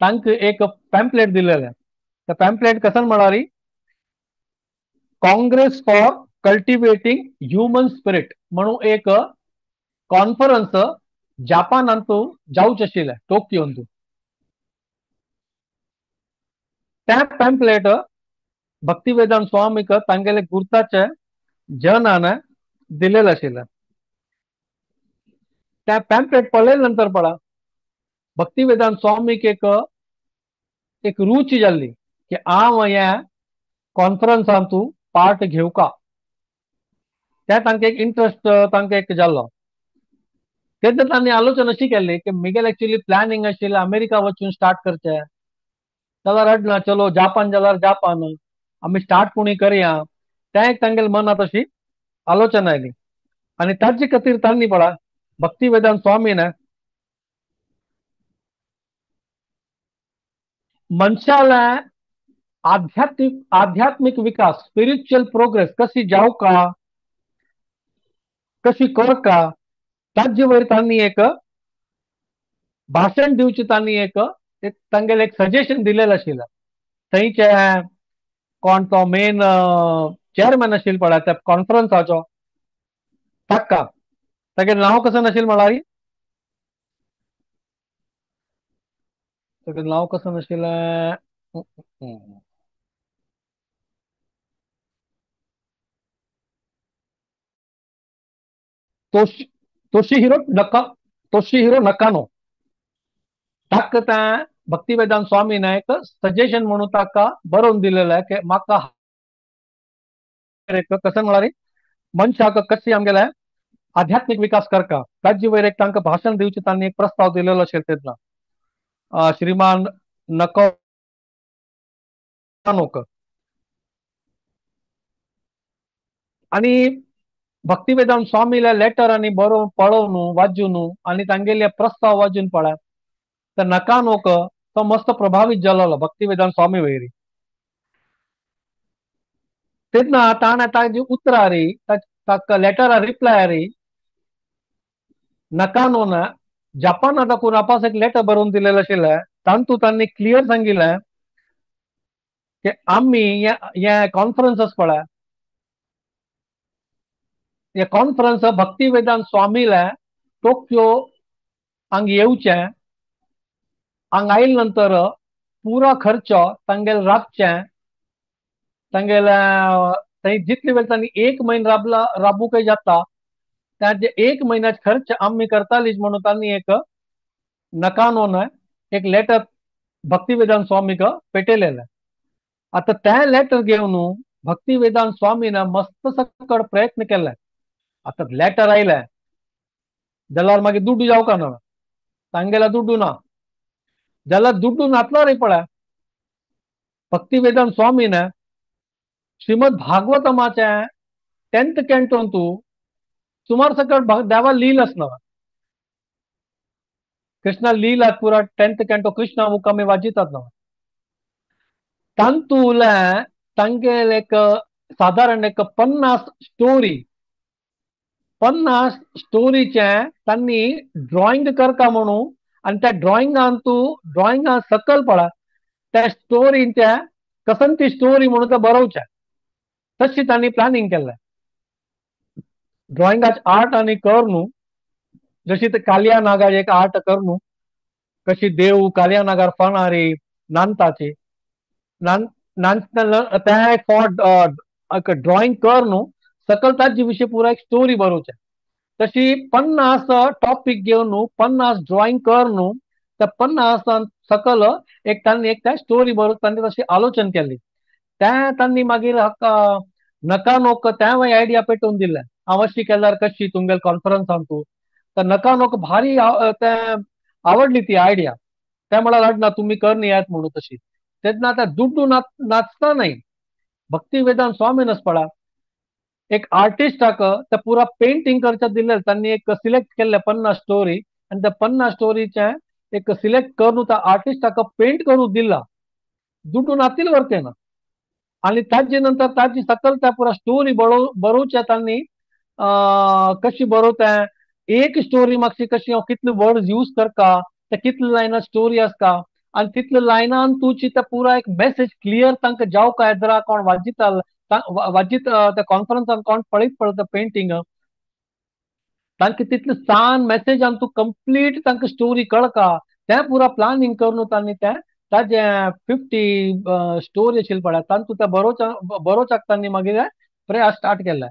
Speaker 1: तांकां एक पॅम्पलेट दिलेलें. ते पॅम्पलेट कसन म्हळ्यार Congress for cultivating human spirit म्हणून एक कॉन्फरन्स जापानांतू जावचें आशिल्लें, टोकियोंतू. त्या पॅम्पलेट भक्तिवेदांत स्वामीक तांगेले गुरताचे जनान दिलेलें आशिल्लें. त्या पॅम्पलेट पळयले नंतर पळा भक्तिवेदांत स्वामीक एक एक रुची जाल्ली की हांव ह्या कॉन्फरन्सांतू पार्ट घेवका. त्या तांकां एक इंट्रस्ट तांकां एक जाल्लो. तेन्ना तांणी आलोचना अशी केल्ली की मिगेल एक्चुअली प्लॅनिंग आशिल्लें अमेरिका वचून स्टार्ट करचें, जाल्यार अडना चलो जापान जाल्यार जापान आमी स्टार्ट कोणी करया, तें एक तांगेले मनांत अशी आलोचना आयली. आनी ताजे खातीर तांणी पळा भक्तिवेदांत स्वामीन मनशाला आध्यात्मिक विकास, स्पिरिच्युअल प्रोग्रेस कशी जावका, कशी करका, ताजे वयर तांणी एक भाशण दिवचें, तांणी एक तांगेलें एक सजेशन दिलेलें आशिल्लें. थंयचे कोण तो मेन चेअरमॅन आशिल्लो पळय त्या कॉन्फरन्साचो, ताका तागेलें नांव कशें नाशिल्लें म्हळ्यार तागेलें नांव कशें नाशिल्लें, तोशिहिरो नकानो. ताका त्या भक्तिवेदांत स्वामीन एक सजेशन म्हणून ताका बरोवन दिलेलें की म्हाका कशें म्हळ्यार मनशाक कशी आमगेले आध्यात्मीक विकास करका, ताजे वयर एक तांकां भाशण दिवचें तांणी एक प्रस्ताव दिलेलो आशिल्लो तेन्ना श्रीमान नकानोक. आनी भक्तिवेदांत स्वामीले लेटर आनी बरोवन पळोवन वाजून आनी तांगेले प्रस्ताव वाजून पळय तर नकानोक तो मस्त प्रभावीत जालो भक्तिवेदांत स्वामी वयर. तेन्ना ताणें ताजी उतरां री ताका लेटरा रिप्लाय री नकानोन जापाना दाखोवन आपास एक लेटर बरोवन दिलेलें आशिल्लें. तातूंत तांणी क्लियर सांगिल्लें की आमी हे कॉन्फरन्स पळय, हे कॉन्फरन्स भक्तिवेदांत स्वामीले टोकियो हांग येवचें, हांग आयले नंतर पुरा खर्च तांगेले राबचें, तांगेले थंय जितले वेळ तांणी एक म्हयनो राबला राबूंकय जाता ताजे एक म्हयन्याचे खर्च आमी करतालीच म्हणून तांणी एक नकानोन एक लेटर भक्तिवेदांत स्वामीक पेटयलेलें. आतां तें लेटर घेवन भक्तिवेदांत स्वामीन मस्त सकड प्रयत्न केले. आतां लेटर आयलें जाल्यार मागीर दुड्डू जावका ना, तांगेला दुड्डू ना, जाल्यार दुड्डू नातलो रे पळय भक्तिवेदांत स्वामीन श्रीमद भागवतमाचें 10th कॅन्टोन तूं सुमार सकट देवा लील आसना, कृष्णा लीला पुरा 10th canto Krishna बुक आमी वाजितात ना, तातूंतलें तांगेले एक सादारण एक 50 स्टोरी, 50 स्टोरीचें तांणी ड्रॉइंग करका म्हणून आनी त्या ड्रॉइंगान तूं ड्रॉइंगा सकल पळय त्या स्टोरीच्या कसन ती स्टोरी म्हणून तें बरोवचें, तशी तांणी प्लॅनिंग केल्लें. ड्रॉइंगाचे आर्ट आनी कर न्हू, जशी ते कालिया नागार एक आर्ट कर न्हू, कशी देव कालिया नागार फणारी नांदताची नांदतना तें एक फावट ड्रॉइंग कर न्हू सकल ताजे विशीं पुरा एक स्टोरी बरोवचें, तशी 50 टॉपीक घेवन न्हू 50 ड्रॉइंग कर न्हू त्या 50 सकल एक तांणी एक त्या स्टोरी बरोवन तांणी तशी आलोचन केल्ली. त्या तांणी मागीर नकानोक त्या आयडिया पेटोवन दिलें, हांव अशी केल्यार कशी तुमगेले कॉन्फरन्सान तूं, तर नकानोक भारी तें आवडली ती आयडिया. ते म्हळ्यार हाडना तुमी कर येत म्हणून तशी. तेन्ना आतां दुड्डू नाचता न्हय भक्तिवेदांत स्वामीनच पळा एक आर्टिस्टाक ते पुरा पेंटींग करच्या दिलें, तांणी एक सिलेक्ट केल्ले 50 स्टोरी आनी त्या 50 स्टोरीचें एक सिलेक्ट करून त्या आर्टिस्टाक पेंट करूंक दिला, दुड्डू नातील वरते ना. आनी ताजे नंतर ताजी सकल त्या पुरा स्टोरी बरोवच्या तांणी कशी बरोवता एक स्टोरी मातशी कशी हांव कितले वर्ड्स यूज करता, ते कितले लायनां स्टोरी आसता आनी तितले लायनान तुजी ते पुरा एक मेसेज क्लियर तांकां जावं काय जरा कोण वाजिता वाजीत त्या कॉन्फरन्सान कोण पळयत पळयता पेंटींग तांकां तितले सान मेसेजान तूं कंप्लीट तांकां स्टोरी कळका. तें पुरा प्लानिंग करून तांणी तें ताजे 50 स्टोरी आशिल्ली पळय तांतू त्या बरोवच्याक तांणी मागीर प्रयास स्टार्ट केले.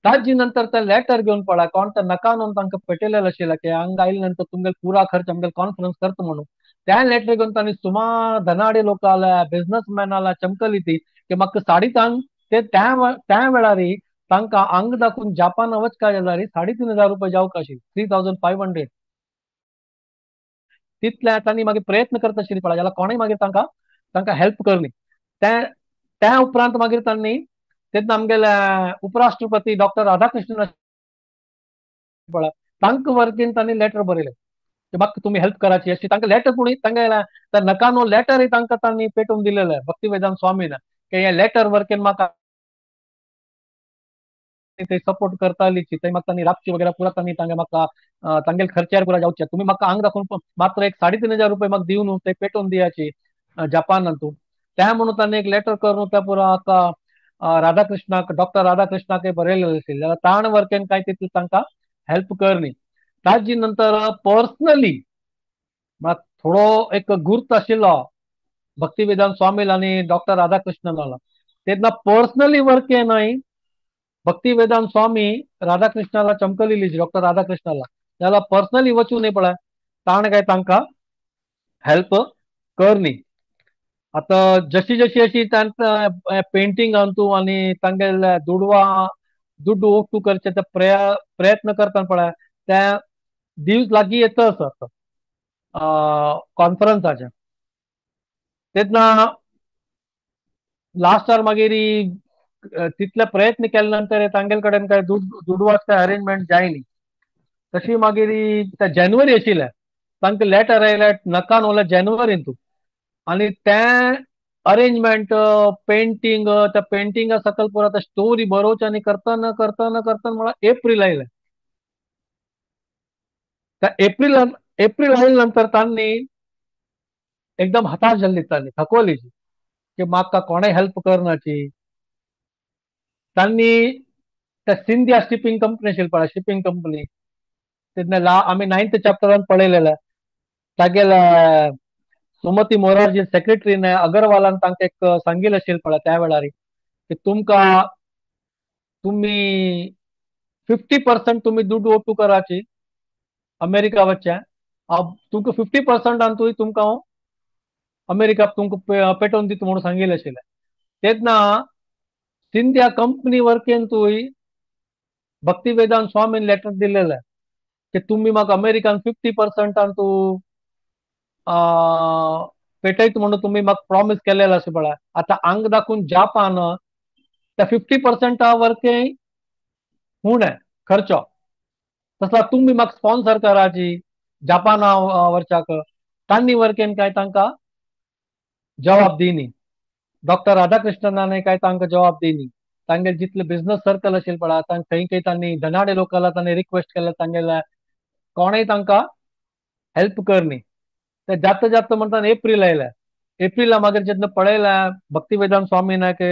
Speaker 1: ताजी नंतर ते लेटर घेवन पळय कोण ते नकानून तांकां पेटयलेलें आशिल्लें की हांगा आयले नंतर तुमगेले पुरा खर्च आमगेले कॉन्फरन्स करता म्हणून. त्या लेटर घेवन तांणी सुमार धनाडे लोक आले, बिझनसमॅन आला, चमकली ती की म्हाका 3.5 ते त्या वेळार तांकां आंग दाखोवन जापान वचका जाल्यार 3,500 रुपये जावंक आशिल्ले, 3,500. तितले तांणी मागीर प्रयत्न करता आशिल्ले पळय जाल्यार कोणूय मागीर तांकां तांकां हेल्प करनी. त्या उपरांत मागीर तांणी तेन्ना आमगेले उपराष्ट्रपती डॉक्टर राधाकृष्णन पळय तांकां वर्गीन तांणी लेटर बरयलें की म्हाका तुमी हेल्प कराची अशी. तांकां लेटर पूण तांगेले त्या नकानो लेटरय तांकां तांणी पेटोवन दिलेलें भक्ती वेदांत स्वामीन की हे लेटर वर्गीन म्हाका ते सपोर्ट करताली थंय म्हाका तांणी राबची वगैरे पुरा तांणी तांगे म्हाका तांगेले खर्चार पुरा जावचे, तुमी म्हाका आंग दाखोवन मात्र एक 3,500 रुपये म्हाका दिवन ते पेटोवन दियाची जापानांतू. त्या म्हणून तांणी एक लेटर करून त्या पुरा आतां राधाकृष्णाक डॉक्टर राधाकृष्णाक बरयलेलें आशिल्लें जाल्यार ताण वर्केन काय तितली तांकां हेल्प करनी. ताजी नंतर पर्सनली थोडो एक गुर्त आशिल्लो भक्ती वेदांत स्वामील आनी डॉक्टर राधाकृष्णनाला तेन्ना पर्सनली वर्के न्हय भक्ती वेदांत स्वामी राधाकृष्णाला चमकलेली डॉक्टर राधाकृष्णाला जाल्यार पर्सनली वचूं न्हय पळय ताण काय तांकां हेल्प करनी. आतां जशी जशी अशी तांकां पेंटींग तूं आनी तांगेले दुडवा दुड्डू ओक्टू करचे ते प्रयत्न करता पळय त्या दीस लागीं येता आसा कॉन्फरन्साचे. तेन्ना लास्टार मागीर तितले प्रयत्न केले नंतर तांगेले कडेन काय दुडवाच काय अरेंजमेंट जायनी. तशी मागीर त्या जानेवारी आशिल्लें तांकां लेटर आयलें नकान उरलें जानेवारीन तूं आनी तें अरेंजमेंट पेंटींग त्या पेंटिंगा सकल पुरा आतां स्टोरी बरोवची आनी करतना करतना करतना म्हळ्यार एप्रील आयलें. त्या एप्रील आयले नंतर तांणी एकदम हताश जाल्ली, तांणी थकवली की म्हाका कोणें हेल्प करनाची. तांणी त्या सिंधिया शिपींग कंपनी आशिल्ली पळय शिपींग कंपनी तेन्ना आमी 9th चॅप्टरान पळयलेलें तागेले सुमती मोरारजी सेक्रेटरीन अगरवालान तांकां एक सांगिल्लें आशिल्लें पळय त्या वेळार की तुमकां तुमी 50% तुमी दुड्डू ओटू कराची अमेरिका वचचें, हांव तुमकां 50% तुवें तुमकां हांव अमेरिका तुमकां पेटोवन दिता म्हणून सांगिल्लें आशिल्लें. तेन्ना सिंधिया कंपनी वर्केन तुवें भक्ती वेदांत स्वामीन लेटर दिलेलें की तुमी म्हाका अमेरिकान 50% तूं पेटयत म्हणून तुमी म्हाका प्रॉमीस केलेलें आसा पळय. आतां आंग दाखोवन जापान त्या 50% वर्के उणें खर्चो तसो तुमी म्हाका स्पॉन्सर कराची जापाना वरच्याक. तांणी वर्केन काय तांकां जवाब दिनी, डॉक्टर राधाकृष्णनाने काय तांकां जवाब दिनी. तांगेले जितले बिझनस सर्कल आशिल्लें पळय तांकां खंय खंय तांणी धनाडे लोकांक तांणी रिक्वेस्ट केलें तांगेले कोणेय तांकां हेल्प करनी. ते जाता जाता म्हणटा एप्रील आयले. एप्रिला मागीर जेन्ना पळयलें भक्ती वेदांत स्वामीन की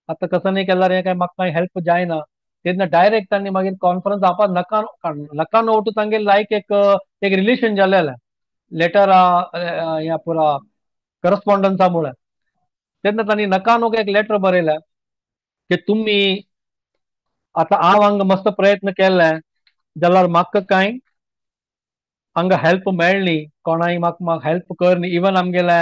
Speaker 1: आतां कसो न्ही केल्यार हें काय म्हाका कांय हेल्प जायना तेन्ना डायरेक्ट तांणी मागीर कॉन्फरन्स आपा नका नोटू तांगेले लायक एक एक रिलेशन जालेलें लेटर ह्या पुरा करस्पॉन्डन्सा मुळे. तेन्ना तांणी नकानोक एक लेटर बरयलें की तुमी आतां हांव हांगा मस्त प्रयत्न केले जाल्यार म्हाका कांय हांगा हेल्प मेळ्ळी, कोणाय म्हाका म्हाका हेल्प करनी. इवन आमगेले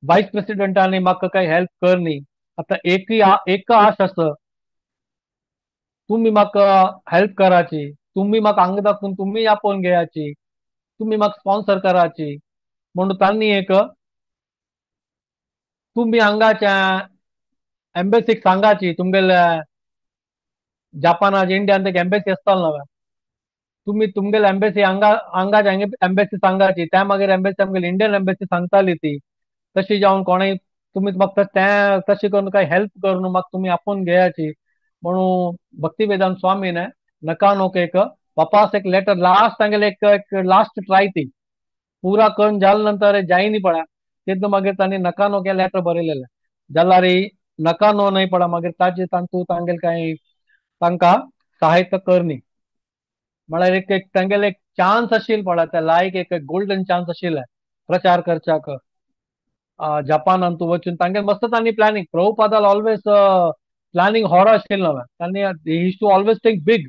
Speaker 1: वायस प्रेसिडेंटांनी म्हाका कांय हेल्प करनी. आतां एक एक आश आसा तुमी म्हाका हेल्प कराची, तुमी म्हाका हांगा दाखोवन तुमी आपोवन घेयाची, तुमी म्हाका स्पॉन्सर कराची म्हणून तांणी एक तुमी हांगाच्या एम्बेसीक सांगाची तुमगेले जापानाचे इंडियान एक एम्बेसी आसतालो न्हय तुमी तुमगेले एम्बेसी हांगा हांगा एम्बेसी सांगाची, त्या मागीर एम्बेसी आमगेली इंडियन एम्बेसी सांगताली ती तशी जावन कोणूय तुमी म्हाका तें तशी करून काय हेल्प करून म्हाका तुमी आपोवन घेयाची म्हणून भक्ती वेदांत स्वामीन नकानोक एक वापास एक लेटर लास्ट तांगेले एक लास्ट ट्राय ती पुरा करून जाले नंतर जायनी पडा तेन्ना मागीर तांणी नकानोक हे लेटर बरयलेलें जाल्यार नकानो न्हय पडा मागीर ताजे तांतू तांगेले कांय तांकां सहायता करनी म्हळ्यार एक तांगेले एक चान्स आशिल्लो पळय त्या लायक एक गोल्डन चान्स आशिल्लें प्रचार करच्याक जपानान तूं वचून तांगेले मस्त तांणी प्लॅनिंग. प्रभुपादाल ऑलवेज प्लॅनिंग हॉर आशिल्लो तांणी, he used to always think big.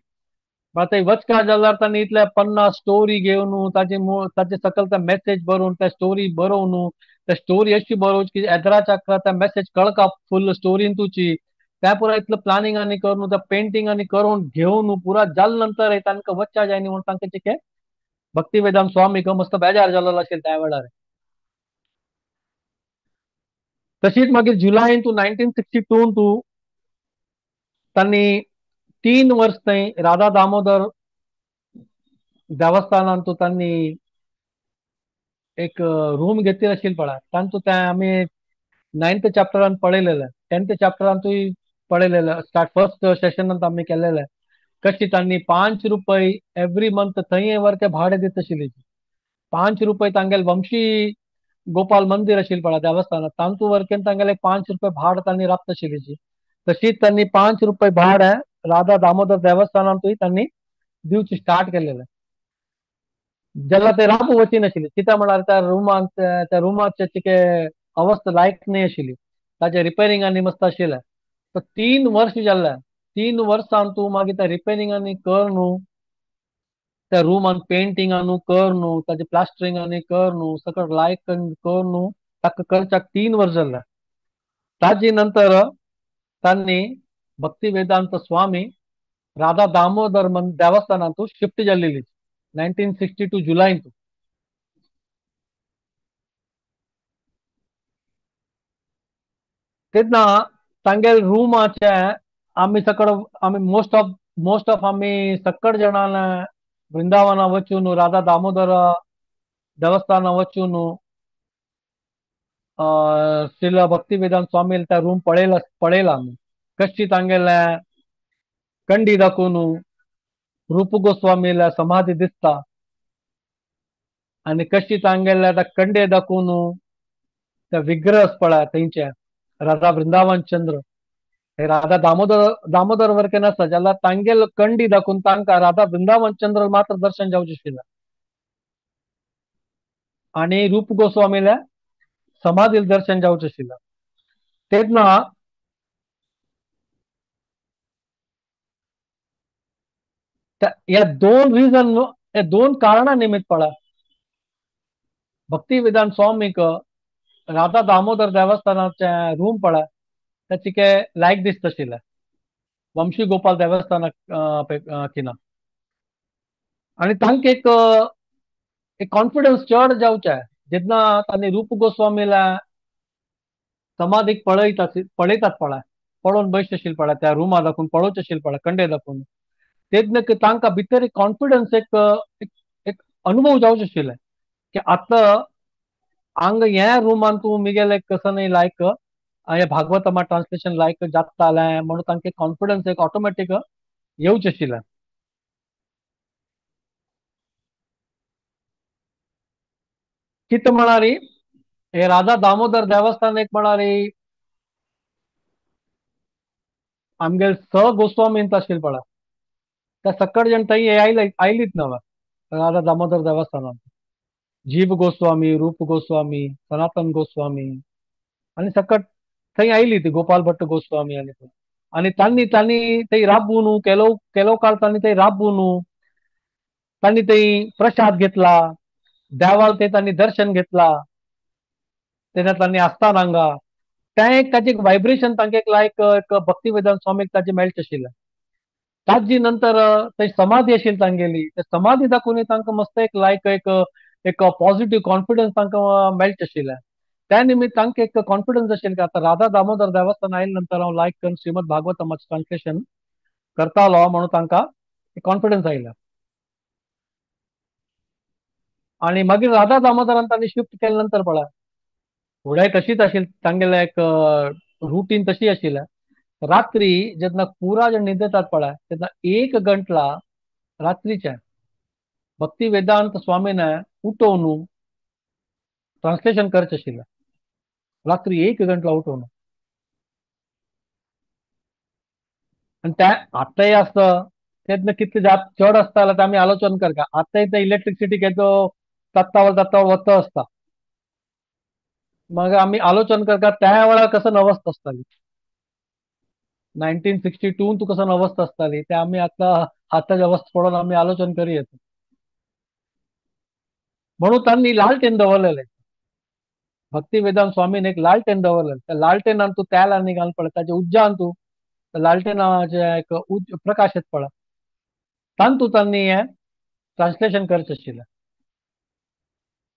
Speaker 1: आतां वचका जाल्यार तांणी इतले 50 स्टोरी घेवन ताजे ताजे सकयल ते मॅसेज बरोवन त्या स्टोरी बरोवन त्या स्टोरी अशी बरोवची की एदराच्याक त्या मॅसेज कळका फुल स्टोरीन तुची त्या पुरा इतलं प्लॅनिंग आनी करून त्या पेंटींग आनी करून घेवन पुरा जाल नंतर तांकां वच्चा जायनी म्हणून तांकां चिके भक्ती वेदांत स्वामीक मस्त बेजार जाल्लो आशिल्लो त्या वेळार. तशीच मागीर जुलय तूं 1962 तूं तांणी 3 वर्स थंय राधा दामोदर देवस्थानान तूं तांणी एक रूम घेतली आशिल्ली पळय, तांतू तें आमी 9th चॅप्टरान पळयलेलें, 10th चॅप्टरांतूय पळयलेलें, स्टार्ट फर्स्ट सेशनांत आमी केलेलें कशी तांणी 5 रुपये एवरी मंथ थंय वर ते भाडें दित आशिल्ली. 5 रुपये तांगेले वंशी गोपाल मंदिर आशिल्लें पळय देवस्थानात, तांतू वरकेन तांगेले 5 रुपये भाड तांणी राबत आशिल्ली. तशीच तांणी 5 रुपये भाड राधा दामोदर देवस्थानांतूय तांणी दिवची स्टार्ट केलेलें. जेन्ना ते राबू वची नाशिल्ली कित्याक म्हळ्यार त्या रुमांत त्या रुमाचे चिके अवस्था लायक न्हय आशिल्ली, ताचे रिपेरींग आनी मस्त आशिल्लें. तर 3 वर्स जाल्लें, 3 वर्सां तूं मागीर त्या रिपेरींग आनी कर न्हू, त्या रुमान पेंटींग आनी कर न्हू, ताचे प्लास्टरींग आनी कर न्हू, सगळं लायक कर न्हू, ताका करच्याक 3 वर्स जाल्लें. ताजे नंतर तांणी भक्ती वेदांत स्वामी राधा दामोदर देवस्थानांतू शिफ्ट जाल्लेली 1962 जुलय. तेन्ना तांगेले रुमाचे आमी सकड आमी मोस्ट ऑफ आमी सकड जाणां वृंदावना वचून राधा दामोदर देवस्थाना वचून श्रील भक्ती वेदांत स्वामी त्या रूम पळयला पळयला आमी कशी तांगेले कंडी दाखोवन रूप गोस्वामीला समाधी दिसता आनी कशी तांगेले त्या कंडे दाखोवन त्या विग्रह पळय थंयचे राधा वृंदावन चंद्र हे राधा दामोदर दामोदर वरके नासता जाल्यार तांगेल कंडी दाखोवन तांकां राधा वृंदावन चंद्र मात्र दर्शन जावचें आशिल्लें आनी रूप गोस्वामील्या समाधी दर्शन जावचें आशिल्लें. तेन्ना ह्या 2 रिजन ह्या 2 कारणां निमित्त पळय भक्ती वेदांत स्वामीक राधा दामोदर देवस्थानाचें रूम पळय त्या चिके लायक दिसता आशिल्लें वंशी गोपाल देवस्थानाक किना आनी तांकां एक एक कॉन्फिडन्स चड जावचें जेन्ना तांणी रूप गोस्वामीला समाधीक पळयतात पळयतात पळय पळोवन बसचे आशिल्लें पळय त्या रुमा दाखोवन पळोवचें आशिल्लें पळय कंडे दाखोवन तेन्ना तांकां भितर एक कॉन्फिडन्स एक एक अनुभव जावचें आशिल्लें की आतां हांगा ह्या रुमान तूं मिगेले कसो न्हय लायक हें भागवतमा ट्रान्सलेशन लायक जातालें म्हणून तांकां कॉन्फिडन्स एक ऑटोमॅटीक येवचें आशिल्लें. कितें म्हळ्यार हे राधा दामोदर देवस्थान एक म्हळ्यार आमगेले स गोस्वामींत आशिल्लें पळय त्या सकड जाण थंय आयले आयलीच नव राधा दामोदर देवस्थानांत जीव गोस्वामी, रूप गोस्वामी, सनातन गोस्वामी आनी सकट थंय आयली ती गोपाल भट्ट गोस्वामी आनी आनी तांणी तांणी थंय राबून केलो केलो काळ तांणी थंय राबून तांणी थंय प्रसाद घेतला, देवाल थंय तांणी दर्शन घेतला, तेन्ना तांणी आसताना हांगा तें एक ताजें एक वायब्रेशन तांकां एक लायक एक भक्ती वेदांत स्वामीक ताजें मेळचें आशिल्लें. ताजी नंतर थंय समाधी आशिल्ली तांगेली, ते समाधी दाखोवन तांकां मस्त एक लायक एक एक पॉझिटिव्ह कॉन्फिडन्स तांकां मेळचें आशिल्लें. त्या निमित्त तांकां एक कॉन्फिडन्स आशिल्लें की आतां राधा दामोदर देवस्थान आयले नंतर हांव लायक करून श्रीमद भागवतमाचें ट्रान्सलेशन करतालो म्हणून तांकां कॉन्फिडन्स आयलो. आनी मागीर राधा दामोदरान तांणी शिफ्ट केले नंतर पळय फुडें तशीच आशिल्ली तांगेलें एक रुटीन तशी आशिल्लें. रात्री जेन्ना पुरा जे न्हिदेतात पळय तेन्ना 1 घंटला रात्रीचें भक्ती वेदांत स्वामीन उठोवन ट्रान्सलेशन करचें आशिल्लें. रात्री 1 घंटला उठोवन. आनी तें आतांय आसता तेन्ना कितले जात चड आसता जाल्यार आमी आलोचन करता. आतांय ते इलेक्ट्रिसिटी घेतो तत्तावर तत्तावर वता आसता. मागीर आमी आलोचन करता त्या वेळार कसो अवस्था आसताली 1962 तूं कसो अवस्था आसताली ते आमी आतां आतांची अवस्था पळोवन आमी आलोचन करी येता. म्हणून तांणी लालटेन दवरलेलें. भक्ती वेदांत स्वामीन एक लालटेन दवरलें. त्या लालटेनान तूं तेल आनी घालून पळय ताच्या उज्जान तूं लालटेनाचें एक प्रकाश येत पळय तातूंत तांणी हें ट्रान्सलेशन करचें आशिल्लें.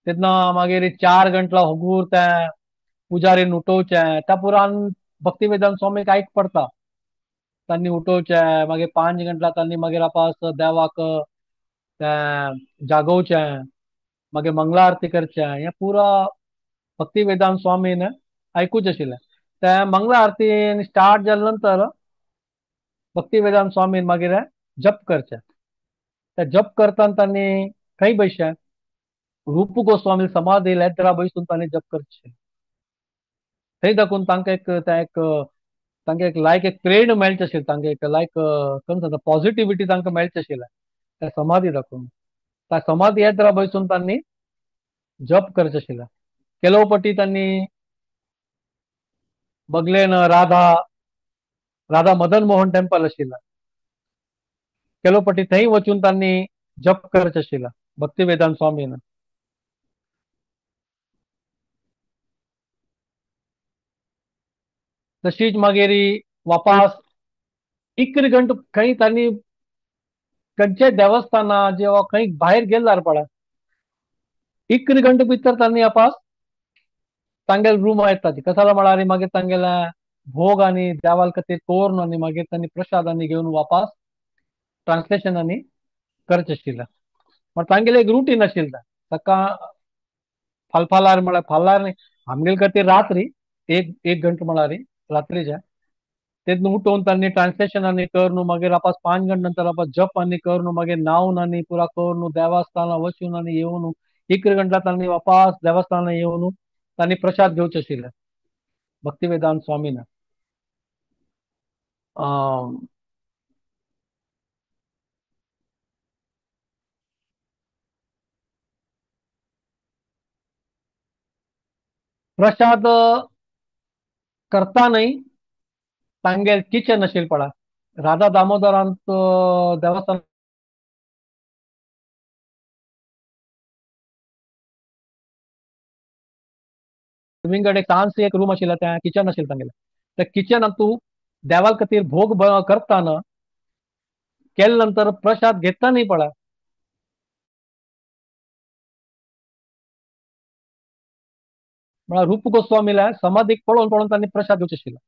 Speaker 1: तेन्ना मागीर 4 घंटला हुगूर तें पुजारीन उठोवचें त्या पुरान भक्ती वेदांत स्वामीक आयक पडता. तांणी उठोवचें मागीर 5 घंटला तांणी मागीर आपास देवाक तें जागोवचें मागीर मंगला आरती करचें हें पुरा भक्ती वेदांत स्वामीन आयकूचें आशिल्लें. तें मंगला आरतीन स्टार्ट जाले नंतर भक्ती वेदांत स्वामीन मागीर जप करचें. ते जप करतना तांणी खंय बसचें रूप गोस्वामी समाधी लेत्रा बसून तांणी जप करचें. थंय दाखोवन तांकां एक तें एक तांकां एक लायक एक प्रेरणा मेळचें आशिल्लें. तांकां एक लायक कशें सांगता पॉझिटिविटी तांकां मेळचें आशिल्लें त्या समाधी दाखोवन. त्या समाधी येत्रा बसून तांणी जप करचें आशिल्लें. केलोवपटी तांणी बगलेन राधा राधा मदन मोहन टेम्पल आशिल्लें. केलोवपटी थंय वचून तांणी जप करचें आशिल्लें भक्ती वेदांत स्वामीन. तशीच मागीर वापास 11 घंटे खंय तांणी खंयचे देवस्थाना जेवा खंय भायर गेल्यार पळय 11 घंटे भितर तांणी वापास तांगेले रूम येता. कसाला म्हळ्यार मागीर तांगेले भोग आनी देवाल खातीर करून आनी मागीर तांणी प्रसाद आनी घेवन वापास ट्रान्सलेशन आनी करचें आशिल्लें. मागीर तांगेलें एक रुटीन आशिल्लें. ताका फालफालार म्हळ्यार फालार न्ही आमगेले खातीर रात्री 1 घंटो म्हळ्यार रात्रीच्या तेन्ना उठोवन तांणी ट्रान्सलेशन आनी करून मागीर वापास 5 घंटे नंतर वापास जप आनी करून मागीर न्हावन आनी पुरा करून देवस्थाना वचून आनी येवन 11 घंटा तांणी वापास देवस्थाना येवन तांणी प्रसाद घेवचो आशिल्लें भक्ती वेदांत स्वामीन. प्रसाद करता न्हय तांगेल किचन आशिल्लें पळय राधा दामोदरांत देवस्थान विंगड एक ल्हानशें एक रूम आशिल्लें तें किचन आशिल्लें तांगेलें. त्या किचनांत तूं देवा खातीर भोग करतना केले नंतर प्रसाद घेता न्ही पळय म्हळ्यार रूप गोस्वामीला समाधीक पळोवन पळोवन तांणी प्रसाद घेवचो आशिल्लो.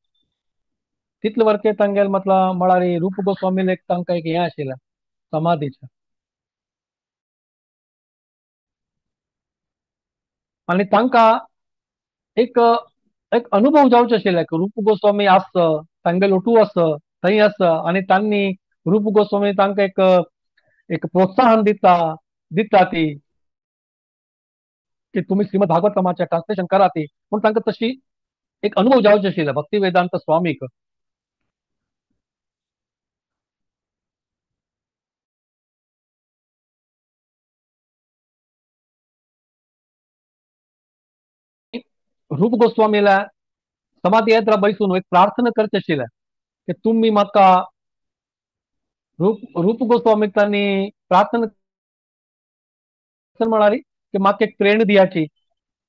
Speaker 1: तितले वर्के तांगेले मतलब म्हळ्यार रूप गोस्वामीला एक तांकां एक हें आशिल्लें समाधीचें. आनी तांकां एक एक अनुभव जावचो आशिल्ले की रूप गोस्वामी आसा तांगेलो ओटू आसा थंय आसा आनी तांणी रूप गोस्वामी तांकां एक एक प्रोत्साहन दिता दिता ती की तुमी श्रीमद भागवतमाचें ट्रान्सलेशन करा ती. पूण तांकां तशी एक अनुभव जावचो आशिल्लो भक्ती वेदांत स्वामीक. रूप गोस्वामीला समाधी यात्रा बैसून एक प्रार्थना करचे आशिल्लें की तुमी म्हाका रूप गोस्वामीक तांणी प्रार्थना म्हळ्यार की म्हाका एक प्रेरणा दियाची,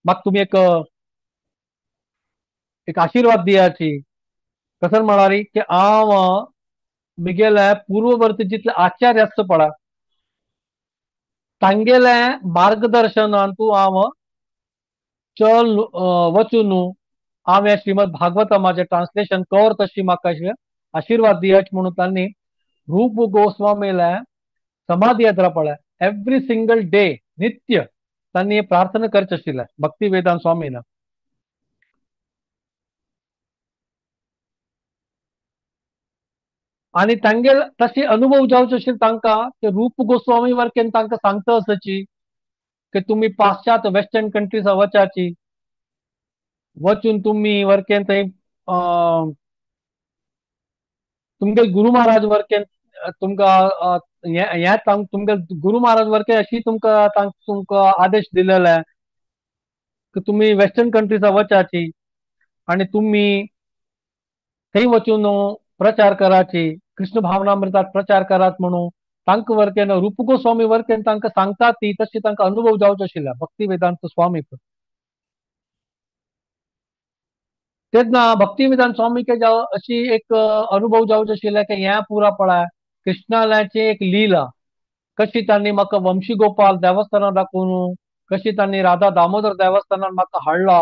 Speaker 1: म्हाका तुमी एक एक आशिर्वाद दियाची. कसं म्हळ्यार की हांव म्हगेले पूर्ववर्ती जितले आचार्य आसता पळय तांगेले मार्गदर्शनान तूं हांव चल वचून हांव हें श्रीमद भागवतमाचें ट्रान्सलेशन कर तशी म्हाका आशिर्वाद दियाच म्हणून तांणी रूप गोस्वामीले समाधी यात्रा पळय एवरी सिंगल डे नित्य तांणी प्रार्थना करचे आशिल्लें भक्ती वेदांत स्वामीन. आनी तांगेल तशी अनुभव जावचे आशिल्ले तांकां ते रूप गोस्वामी वरकेन तांकां सांगता आसची की तुमी पाश्चात्य वेस्टर्न कंट्रीज वचाची, वचून तुमी वरकेन थंय तुमगे गुरु महाराज वरकेन तुमकां हें तुमगे गुरु महाराज वरकेन अशी तुमकां तुमकां आदेश दिलेले की तुमी वेस्टर्न कंट्रीजा वचाची आनी तुमी थंय वचून प्रचार कराची, कृष्ण भावनामृतात प्रचार करात म्हणून तांकां वरकेन रूप गोस्वामी वरकेन तांकां सांगता ती तशी तांकां अनुभव जावचो आशिल्ले भक्ती वेदांत स्वामीक. तेन्ना भक्ती वेदांत स्वामीक अशी एक अनुभव जावचो आशिल्ले की हें पुरा पळय कृष्णाल्याची एक लीला कशी तांणी म्हाका वंशी गोपाल देवस्थानार दाखोवन कशी तांणी राधा दामोदर देवस्थानार म्हाका हाडला,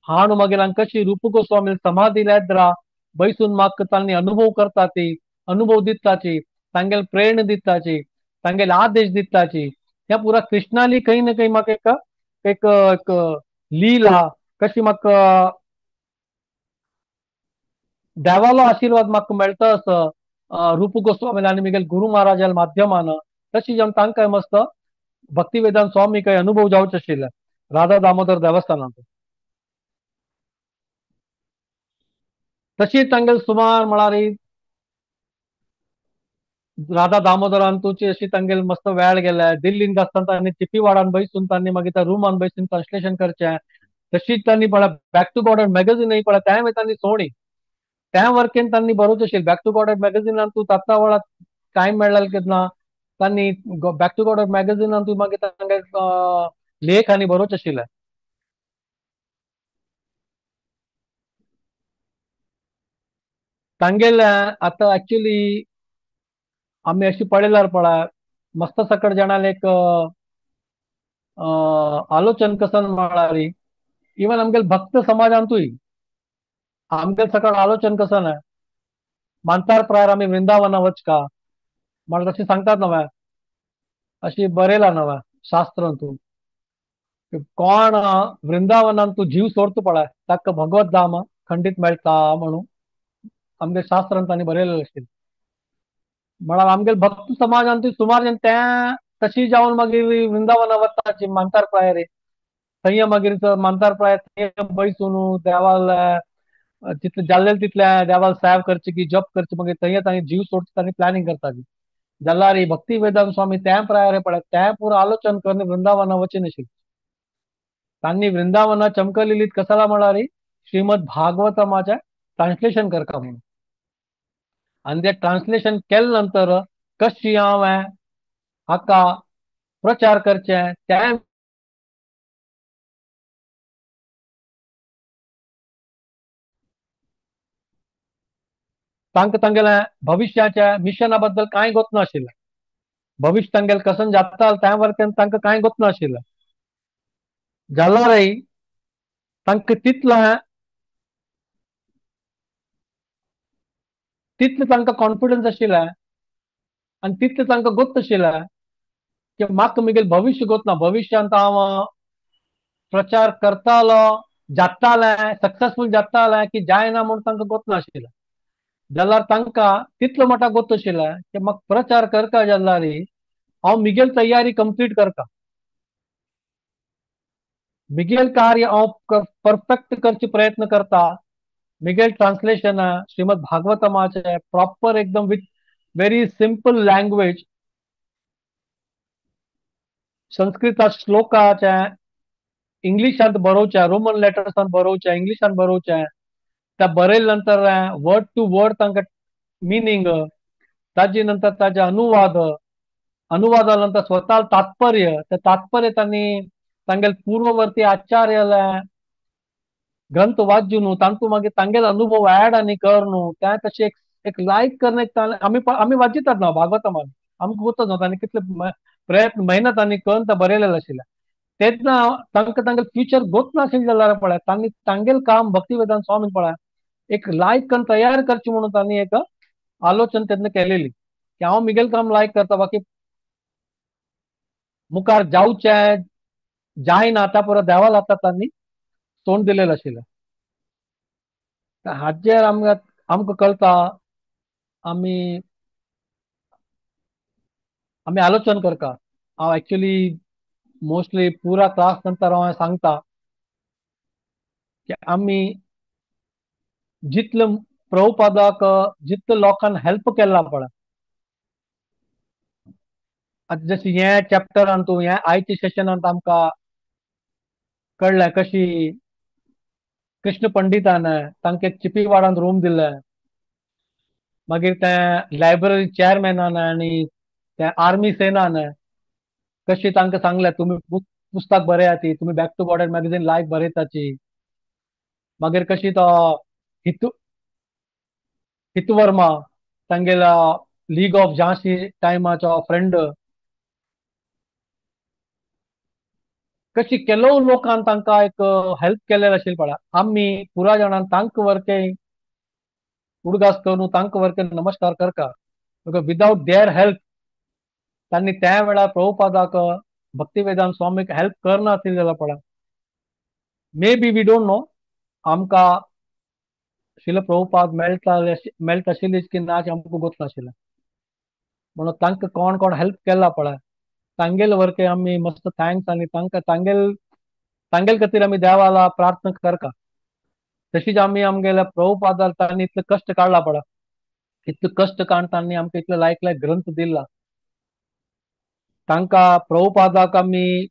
Speaker 1: हाणू मागीर कशी रूप गोस्वामी समाधी लेद्रा बैसून म्हाका तांणी अनुभव करता ती, अनुभव दिताची, तांगेल प्रेरणा दिताची, तांगेल आदेश दिताची. ह्या पुरा कृष्णाली खंय ना खंय म्हाका एक एक एक लीला कशी म्हाका देवालो आशिर्वाद म्हाका मेळटा असो रूप गोस्वामी आनी मिगेल गुरु महाराजाल्या माध्यमान तशी जेवन तांकां मस्त भक्ती वेदांत स्वामी काही अनुभव जावचे आशिल्ले राधा दामोदर देवस्थानांत. तशी तांगेल सुमार म्हळ्यार राधा दामोदरान तुची अशी तांगेल मस्त वेळ गेले. दिल्लींत आसतना तांणी चिपीवाडान बैसून तांणी मागीर त्या रुमान बैसून ट्रान्सलेशन करचें. तशीच तांणी पळय बॅक टू गॉड मॅगझीनय पळय तेंय मागीर तांणी सोणी त्या वर्केन तांणी बरोवचें आशिल्लें. बॅक टू गॉड मॅगझिनान तूं तात्ता वेळार टायम मेळ्ळा केन्ना तांणी बॅक टू गॉड मॅगझिनान तूं मागीर तांगे लेख आनी बरोवचें आशिल्लें. तांगेले आतां एक्चुली आमी अशी पळयल्यार पळय मस्त सकट जाणांक एक आलोचन कसन म्हळ्यार इवन आमगेले भक्त समाजांतूय आमगेले सकट आलोचन कसन आहे मानतार प्रायर आमी वृंदावना वचका म्हळ्यार तशें सांगतात नव्या अशी बरयला नव्या शास्त्रांत तूं कोण वृंदावनान तूं जीव सोडता पळय ताका भगवत धाम खंडीत मेळटा म्हणून आमगे शास्त्रांत तांणी बरयलेलें आशिल्लें. म्हळ्यार आमगेले भक्त समाजांत सुमार जण ते तशी जावन मागीर वृंदावना वताची मानतार प्रायर थंय मागीर मानतार प्रायर थंय बैसून देवाल तितले जाल्ले तितले देवाल सेव करची की जप करची मागीर थंय तांणी जीव सोडची तांणी प्लॅनिंग करताली. जाल्यार भक्ती वेदांत स्वामी त्या प्रायर पळय तें पुरो आलोचन करून वृंदावना वचून आशिल्लें. तांणी वृंदावना चमकलिलीत कसाला म्हळ्यार श्रीमद भागवतमाचें ट्रान्सलेशन करता म्हणून. आनी तें ट्रान्सलेशन केले नंतर कशी हांवें हाका प्रचार करचें तें तांकां तांगेल्या भविश्याच्या मिशना बद्दल कांय गोत नाशिल्लें. भविश्य तांगेलें कसन जाता त्या वरकेन तांकां कांय गोत नाशिल्लें. जाल्यारय तांकां तितलें तितलें तांकां कॉन्फिडन्स आशिल्लें आनी तितलें तांकां गोत आशिल्लें की म्हाका म्हगेलें भविश्य गोत ना, भविश्यांत हांव प्रचार करतालो जातालें सक्सेसफूल जातालें की जायना म्हूण तांकां गोत नाशिल्लें. जाल्यार तांकां तितलो मोठो गोत आशिल्लें की म्हाका प्रचार करता जाल्यार हांव म्हगेली तयारी कंप्लीट करता, म्हगेलें कार्य हांव परफेक्ट करचे प्रयत्न करता, म्हगेलें ट्रान्सलेशन श्रीमद भागवतमाचें प्रॉपर एकदम विथ व्हेरी सिंपल लँग्वेज संस्कृता श्लोकाचें इंग्लिशांत बरोवचें, रोमन लेटर्सान बरोवचें, इंग्लिशांत बरोवचें, त्या बरयले नंतर वर्ड टू वर्ड तांकां मिनींग, ताजे नंतर ताजे अनुवाद, अनुवादा नंतर स्वता तात्पर्य, ते तात्पर्य तांणी तांगेले पूर्ववर्ती आचार्याले ग्रंथ वाचून तांतू मागीर तांगेले अनुभव ऍड आनी कर न्हू त्या तशें एक एक लायक करणे आमी आमी वाचितात ना भागवतमान आमकां गोतच ना तांणी कितले प्रयत्न मेहनत आनी करून ते बरयलेलें आशिल्लें. तेन्ना तांकां तांगेलें फ्युचर गोत नाशिल्लें जाल्यार पळय तांणी तांगेलें काम भक्ती वेदांत स्वामीन पळय एक लायक करून तयार करची म्हणून तांणी एक आलोचन तेन्ना केलेली की हांव म्हगेलें काम लायक करता, बाकी मुखार जावचें जायना त्या पुरो देवाल आतां तांणी तोंड दिलेलें आशिल्लें. हाजेर आमकां आमकां कळटा, आमी आमी आलोचन करता. हांव एक्चुली मोस्टली पुरा क्लास नंतर हांव सांगता की आमी जितले प्रभुपादाक जितले लोकांक हेल्प केला पळय, आतां जशें हें चॅप्टरान तूं हें आयच्या सेशनांत आमकां कळ्ळें कशी कृष्ण पंडितान तांकां चिपीवाडान रूम दिल्लें, मागीर ते लायब्ररी चेअरमॅनान आनी ते आर्मी सेनान कशी तांकां सांगलें तुमी पुस्तक बरयात, तुमी back to Godhead magazine live बरयताची. मागीर कशी तो हितवर्मा तांगेलो लीग ऑफ झांसी टायमाचो फ्रेंड, कशी केलो लोकान तांकां एक हेल्प केलें आशिल्लें पळय. आमी पुरा जाणान तांकां वरके उडगास करून तांकां वरके नमस्कार करता, because without there help तांणी त्या वेळार प्रभुपादाक भक्तिवेदांत स्वामीक हेल्प करनासली जाल्यार पळय, may be we don't know आमकां शिल प्रभुपाद मेळटा मेळटा आशिल्लीच की ना आमकां गोत नाशिल्लें. म्हणून तांकां कोण कोण हेल्प केला पळय तांगेल वरके आमी मस्त thanks आनी तांकां तांगेल तांगेल खातीर आमी देवाला प्रार्थना करता. तशीच आमी आमगेल्या प्रभुपादार तांणी इतले कश्ट काडला पळय, इतले कश्ट काडून तांणी आमकां इतले लायक लायक ग्रंथ दिला. तांकां प्रभुपादाक आमी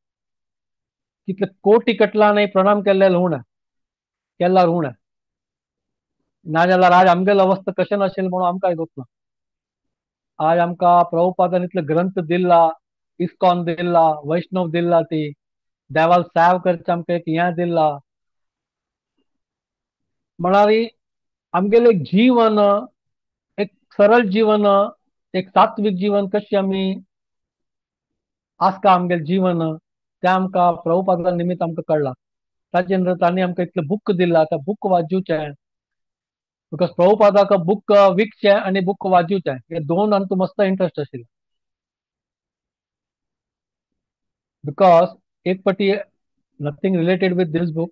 Speaker 1: कितले कोटी कटलांनी प्रणाम केल्ले ऋण केल्ला ऋण, नाजाल्यार आज आमगेली अवस्था कशें नाशिल्ली म्हणून आमकां गोत ना. आज आमकां प्रभुपादान इतले ग्रंथ दिला, इस्कॉन दिला, वैष्णव दिला, ती देवाल सेव करचें आमकां एक हें दिला. म्हळ्यार आमगेलें एक जीवन, एक सरळ जीवन, एक सात्वीक जीवन कशें आमी आसता आमगेलें जीवन तें आमकां प्रभुपादा निमित्त आमकां कळ्ळां. ताचे नंतर तांणी आमकां इतलें बूक दिलां, त्या बूक वाचूचें, because प्रभुपादाक बूक विकचें आनी बूक वाचूचें हे दोन आमकां मस्त इंट्रस्ट आशिल्लो. Because एक पटी nothing related with this book,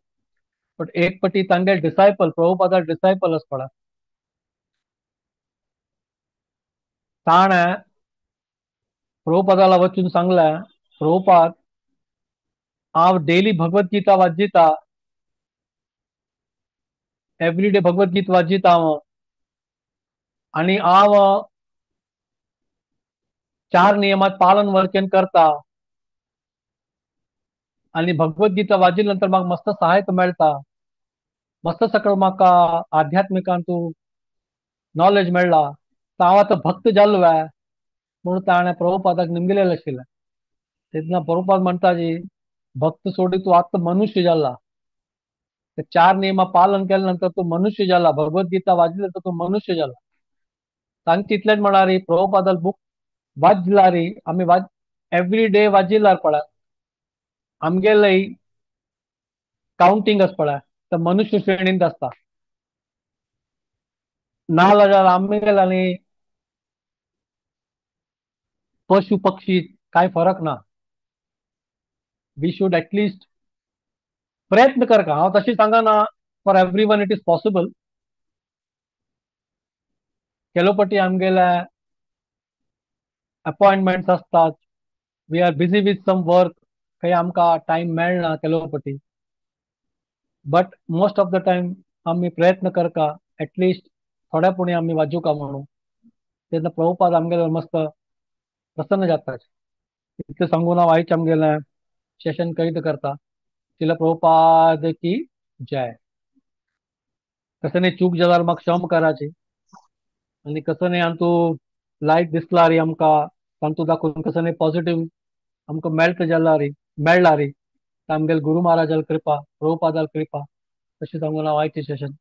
Speaker 1: but एक पटी तांगे डिसायपल प्रभुपादा डिसायपल आसा पळय, ताणें प्रभुपादाला वचून सांगलें, प्रभुपाद हांव डेली भगवद्गीता वाचिता, एवरीडे भगवद्गीता वाचिता हांव, आनी हांव 4 नियमांत पालन वर्केन करता, आनी भगवद्गीता वाचिल्या नंतर म्हाका मस्त सहायता मेळटा, मस्त सगळं म्हाका आध्यात्मिकान तूं नॉलेज मेळ्ळा, तर हांव आतां भक्त जालो म्हणून ताणें प्रभुपादाक निमगिलेलें आशिल्लें. तेन्ना प्रभुपाद म्हणटा जी भक्त सोडी तूं आतां मनुष्य जाला, 4 नियमां पालन केल्या नंतर तूं मनुष्य जाला, भगवद्गीता वाचली नंतर तूं मनुष्य जाला. तांचे इतलेंच म्हळ्यार प्रभुपादाल बूक वाचल्यार आमी एवरी डे वाचिल्यार पळय आमगेलें कावंटींग आसा पळय तर मनुष्य श्रेणींत आसता. ना जाल्यार आमगेले आनी पशु पक्षी कांय फरक ना. We should at least प्रयत्न करता. हांव तशें सांगना for every one it is possible. केलो पटी आमगेले अपॉयंटमेंट्स आसतात, we are busy with some work, खंय आमकां टायम मेळना केलो पटी, but most of the time आमी प्रयत्न करता एटलिस्ट थोड्या पुणी आमी वाजूका म्हणून. तेन्ना प्रभुपाद आमगेले मस्त प्रसन्न जाता. इतलें सांगून हांव आयज आमगेलें सेशन कैद करता. शिल प्रभुपाद की जय. कसं नाही चूक जाल्यार म्हाका क्षमा कराची, आनी कसं नाही आमतू लायक दिसला रे आमकां तांतू दाखोवन कसं नाही पॉझिटिव्ह आमकां मेळटा जाल्यार मेळ्ळा रे आमगेले गुरू महाराजाल कृपा, प्रभुपादाल कृपा. तशें सांगून हांव आयचें सेशन